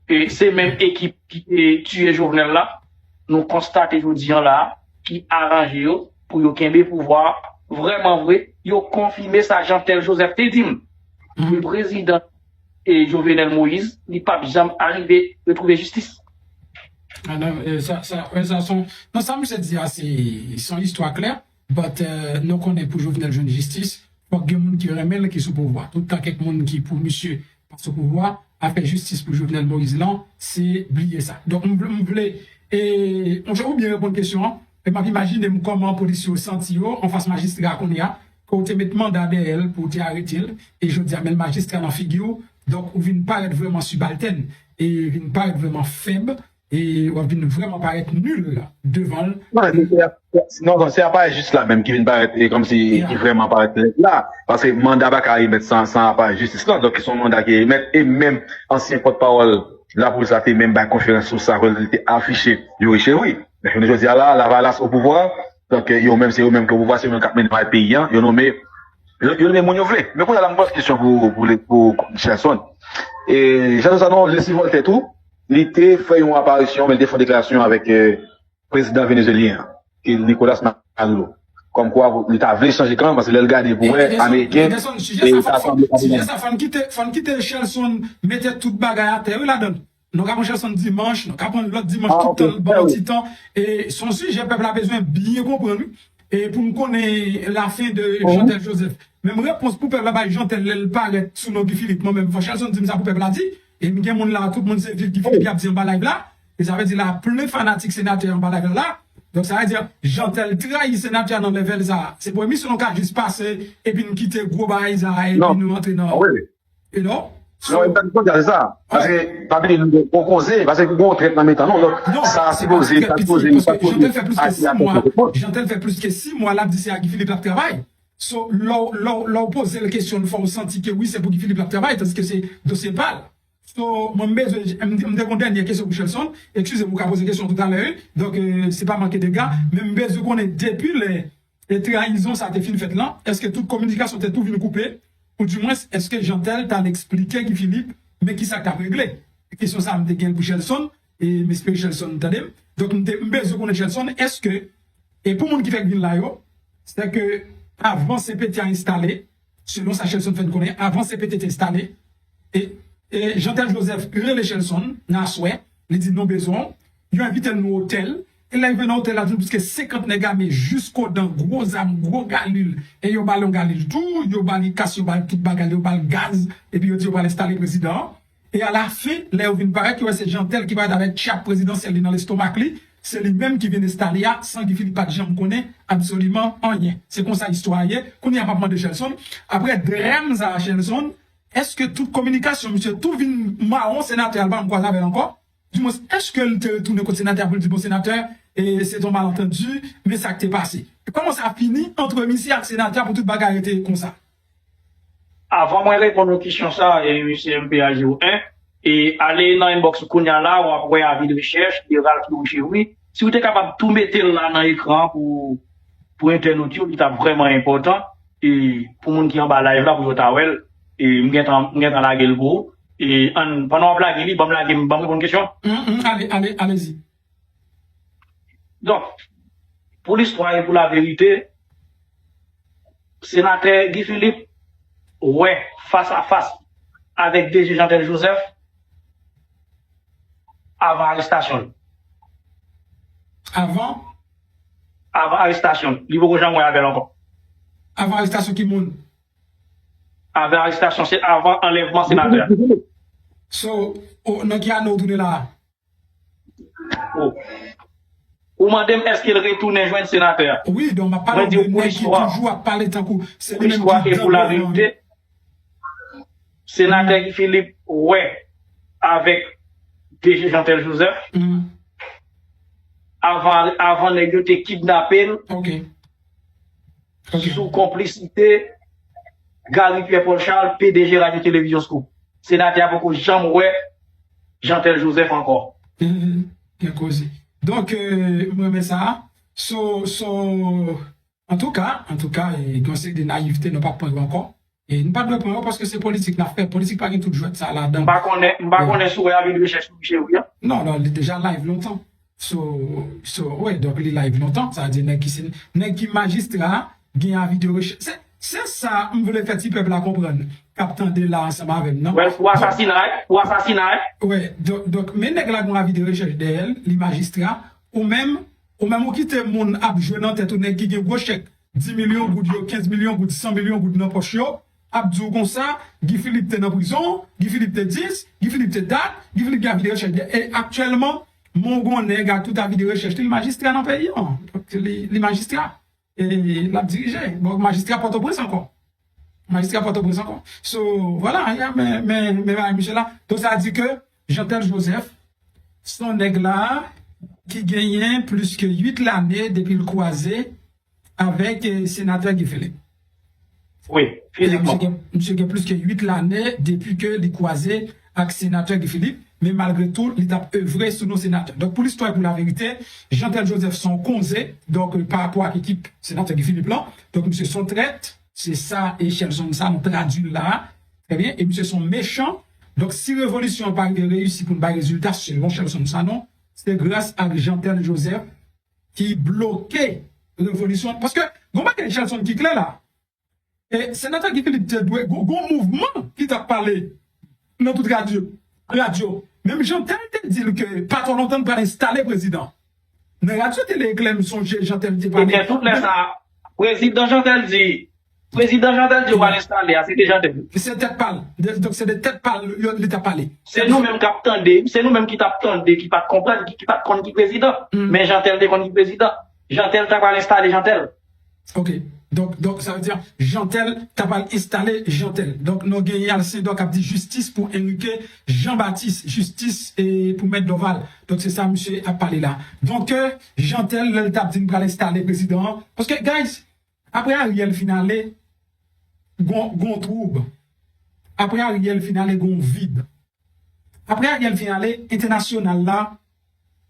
E se menm ekip ki te tiye Jovenel la, nou konstate jodi a la a, ki aranje yo pou yo kenbe pouvwa a. Vrèman vre, yo konfime sa Jeantel Joseph te di m. Pou prezidan e Jovenel Moïse, li p ap janm arive retwouve jistis. Ah, non, e, sa, sa, e, sa son, non, sa misye di a, se se yon istwa klè, but e, nou konnen pou Jovenel jwenn jistis, fòk gen moun ki renmen l ki sou pouvwa. Tout tan kèk moun ki pou misye pa sou pouvwa, afè jistis pou Jovenel Moïse lan, se bliye sa. Donk, m vle, m vle, e, monchè, ou byen reponn kesyon an, e m ap imajine m kòman polisye yo santi yo anfas majistra kounye a, ke w te met manda dèyè l pou w te arete l, e jodi a menm majistra nan figi w, donk ou vin parèt vrèman sibaltèn, e vin parèt vrèman fèb, e w ap vin vrèman parèt nil devan l. Non, se, se, non, non, se aparèy jis la menm ki vin parèt, e kòmsi ki vrèman parèt nèt la, paske manda pa ka remèt san, san aparèy jistis lan, donk se yon manda ki remèt, e menm ansyen pòtpawòl lapolis la te menm bay konferans sou sa, kote li te afiche Youri Chevry. Men jounen jodi a la, Lavalas o pouvwa, donk yo menm se yo menm ki o pouvwa, se yo menm k ap mennen mal peyi an, yo nonmen, yo, yo nonmen moun yo vle. Men kounye a la, m poze kesyon pou, pou, pou Chelson. E Jean Sanon, Leslie Voltaire tou, li te fè yon aparisyon, men li te fè yon deklarasyon avèk e, prezidan venezuelyen an, ki Nicolas Maduro. Kòmkwa li ta vle chanje kan, paske lè l gade pou wè Ameriken, e ta sanble pa pou mwen. Fò n kite, fò n kite Chelson mete tout bagay atè, wi, ladan l. Nou ka pran Chelson dimanch, nou ka pran lòt dimanch, tout tan, ban nou ti tan. E se yon sijè pèp la bezwen byen konprann, wi. E pou n konnen lafen de Jeantel Joseph. Menm repons pou pèp la bay Jeantel lè l parèt sou non Guy Philippe, mwen menm, fò Chelson di m sa pou pèp la di. E m gen moun la, tout moun se viv Guy Philippe y ap di anba live la. E sa vle di la plen fanatik senatè anba live la la. Donk sa vle di Jeantel trayi senatè nan level sa. Se pou emisyon nou ka jis pase epi n kite gwo bagay sa epi nou antre nan. You know? Non, e pa t konsa, se sa. Paske pa bliye nou gon koze, paske gon trèt nan mitan nou. Donk sa sipoze, sa sipoze, sa sipoze. Jeantel fè plis ke sis mwa, Jeantel fè plis ke sis mwa l ap di se a Guy Philippe l ap travay. So, lè w, lè w, lè w poze l kesyon, fò w santi ke wi, se pou Guy Philippe l ap travay, tandiske se dosye pa l. So, mwen m bezwen, m, m te gon dènye kesyon pou Chelson. Eskize m, ou ka poze kesyon toutalè, wi. Donk, e, se pa manke dega, men m bezwen konnen depi lè e trayizon sa te fin fèt lan, èske tout kominikasyon te tou vin koupe? Oudimwens, èske Jeantel t al eksplike Guy Philippe, men kisa k t ap regle? Kesyon sa a m te gen l pou Chelson, e m espere Chelson tande m. Donk, m te, m bezwen konnen Chelson, èske, e pou moun ki fèk vin la yo, se ke avan C P T a enstale, selon sa Chelson fè n konnen, avan C P T te enstale, e, e Jeantel Joseph rele Chelson nan aswè, li di nou bezwen w, yo envite l nan otèl, e lè yo rive nan otèl la, jwenn plis ke senkant nèg ame jiskodan, gwo zam, gwo galil, e yo ba l yon galil tou, yo ba li kas, yo ba l tout bagay, yo ba l gaz, epi yo di yo pral enstale prezidan an. E alafen, lè yo vin parèt, yo wè se Jeantel ki parèt avèk tchap prezidansyèl li nan lestomak li, se li menm ki vin enstale a, san Guy Philippe pa t janm konnen absoliman anyen. Se konsa istwa a ye. Kounye a m ap mande Chelson, apre dram sa a Chelson, èske tout kominikasyon misye tou vin mawon senatè a l pa janm kwaze avè l ankò? Dimwens, èske l te retounen kot senatè a pou l di bon senatè, e se t yon malantandi, men sa k te pase? Kòman sa fini ant misye ak senatè a pou tout bagay rete konsa? Avan mwen reponn ou kesyon sa, e, mesye M P A G O en, e ale nan inbox ou kounye a la, w ap wè avi de rechèch de Ralph Youri Chevry. Si w te kapab tou mete l la nan ekran an pou, pou entènot yo, li t ap vrèman enpòtan, e pou moun ki anba live la, pou yo ta wè l. E m gentan, m gentan lage l pou ou. E ann, pandan w ap lage li, ban m lage, ban m reponn kesyon an. Mm, mm, ale, ale, alezi. Donk, pou listwa e pou laverite, senatè Guy Philippe wè fas a fas avèk D G Jeantel Joseph avan arestasyon l. Avan? Avan arestasyon l. Li poko janm wè avè l ankò. Avan arestasyon ki moun? avan arestasyon, se avan anlèvman senatè a. So, oh, nan ki ane ou tounen la a? Oh. Ou mande m èske l retounen jwenn senatè a? Wi, donk m ap pale de nèg ki toujou ap pale tankou se li menm ki dan goumen an. Senatè Guy Philippe wè avèk D G Jeantel Joseph avan avan nèg yo te kidnape l sou konplisite Gary Pierre Paul Charles, P D G Radio Télévision Scoop. Senatè a poko janm wè Jeantel Joseph ankò. Gen koze. Donk, euh, m renmen sa. So, so, antouka, antouka, gen yon seri de nayivte nou p ap pran yo ankò. E nou pa dwe pran yo paske se politik n ap fè. Politik pa gen tout jwèt sa ladan. M pa konnen, m pa konnen si w wè avi de rechèch pou Michel wi a. Non, non, li deja live lontan. So, so, wi, donk li live lontan. Sa vle di nèg ki se nèg ki majistra gen avi de rechèch. Se, se sa m vle fè ti pèp la konprann k ap tande la ansanm avè m nan. Wè, pou asasina, pou asasina. Wi, donk, donk, men nèg la gen avi de rechèch dèyè l, li majistra, ou menm, ou menm ou kite moun ap jwe nan tèt ou nèg ki gen gwo chèk. Dis milyon goud yo, kenz milyon goud, san milyon goud nan pòch yo, ap di w konsa, Guy Philippe te nan prizon, Guy Philippe te dis, Guy Philippe te dat, Guy Philippe gen avi de rechèch. E aktyèlman, men w gen yon nèg ak tout avi de rechèch li, li majistra nan peyi an. Donk, li, li majistra. E l ap dirije. Bon, majistra Pòtoprens ankò. Majistra Pòtoprens ankò. So, vwala, men, men, men bagay misye la. Donk, sa di ke Jeantel Joseph, se yon nèg la ki genyen plis ke uit lane depi l kwaze avèk eh, senatè Guy Philippe. Wi, fizikman. Misye gen plis ke uit lane depi ke li kwaze ak senatè Guy Philippe, men malgre tou, li t ap evre sou non senatè. Donk, pou listwa e pou laverite, Jeantel Joseph se yon konze, donk, eh, pa rapò ak ekip senatè Guy Philippe lan. Donk, misye se yon trèt, se sa Echelson Sanon tradui l la. Trè byen, e misye se yon mechan. Donk, si revolisyon an pa rive reyisi pou n bay rezilta, selon Echelson Sanon, se gras ak Jeantel Joseph ki bloke revolisyon. Paske, gon bagay Echelson ki klè la. E senatè Guy Philippe te dwe, gon, gon mouvman ki t ap pale nan tout radyo. Radyo. Menm Jeantel te di l ke pa twò lontan l pral enstale prezidan. Nan radyo Tele Eklè, m sonje Jeantel te pale. Ebyen, tout lè sa, prezidan Jeantel di, prezidan Jeantel di yo pral enstale a, se te Jeantel. Se tèt pa l. Donk, se de tèt pa l li t ap pale. Se nou menm k ap tande, se nou menm ki t ap tande, ki pa t konprann, ki, ki pa t konn ki prezidan. Men Jeantel te konn ki prezidan. Jeantel ta pral enstale Jeantel. Ok. Donk, donk, sa vle di, Jeantel ta pral enstale Jeantel. Donk, nou genyen Alcindor k ap di jistis pou Enrique Jean Baptiste, jistis e pou Mèt Dorval. Donk, se sa misye ap pale la. Donk, Jeantel, lè l t ap di n pral enstale prezidan an. Paske, guys, apre Ariel fin ale, gon, gon twoub. Apre Ariel fin ale, gon vid. Apre Ariel fin ale, entènasyonal la,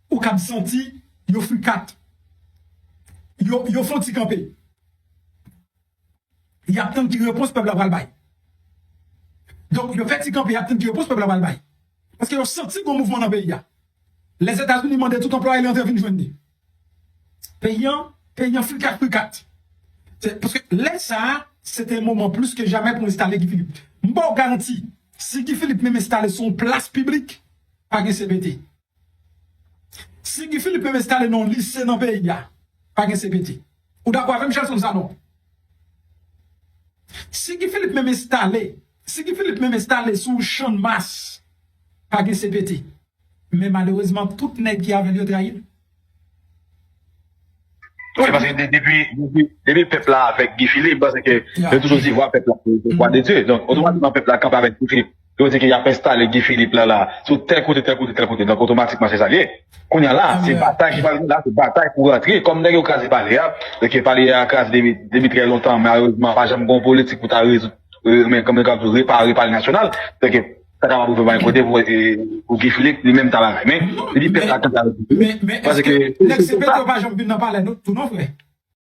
ou kab santi yo frikat. Yo, yo fè yon ti kanpe. Y ap tann ki repons pèp la pral bay. Donk, yo fè ti kanpe, y ap tann ki repons pèp la pral bay. Paske yo santi gon mouvman nan peyi a. Lèzetazini mande tout anplwaye li antre vin jwenn li. Peyi an, peyi an frikat frikat. Se, paske lè sa a, se te moman plis ke jamè pou enstale Guy Philippe. M ba w garanti, si Guy Philippe menm enstale sou yon plas piblik, pa gen C P T. Si Guy Philippe menm enstale nan yon lise nan peyi a, pa gen C P T. Ou dakò avè m, Chelson Sanon? Si Guy Philippe menm enstale, si Guy Philippe menm enstale sou Channmas, pa gen C P T. Men malerezman, tout nèg ki avè l yo trayi l. Wi, paske depi depi depi pèp la avèk Guy Philippe, paske yo toujou di vwa pèp la se vwa de Dye. Donk, otomatikman pèp la kanpe avèk Guy Philippe. Yo di ke y ap enstale Guy Philippe la la sou tèl kote, tèl kote, tèl kote. Donk, otomatikman se sa l ye. Kounye a la, se batay ki pral gen la, se batay pou rantre. Kòm nèg yo kraze palè a, e ke palè a kraze depi depi trè lontan, malerezman, pa janm gen yon politik pou ta rezoud, men kòm yo kapab repare palè nasyonal, e ke sa kapab ouvè bay kote pou, e, pou Guy Philippe, li menm ta bagay. Men, li di pèp la kanpe avèk Guy Philippe. Paske, nèg C P T yo pa janm vin nan palè nou, tou non, frè.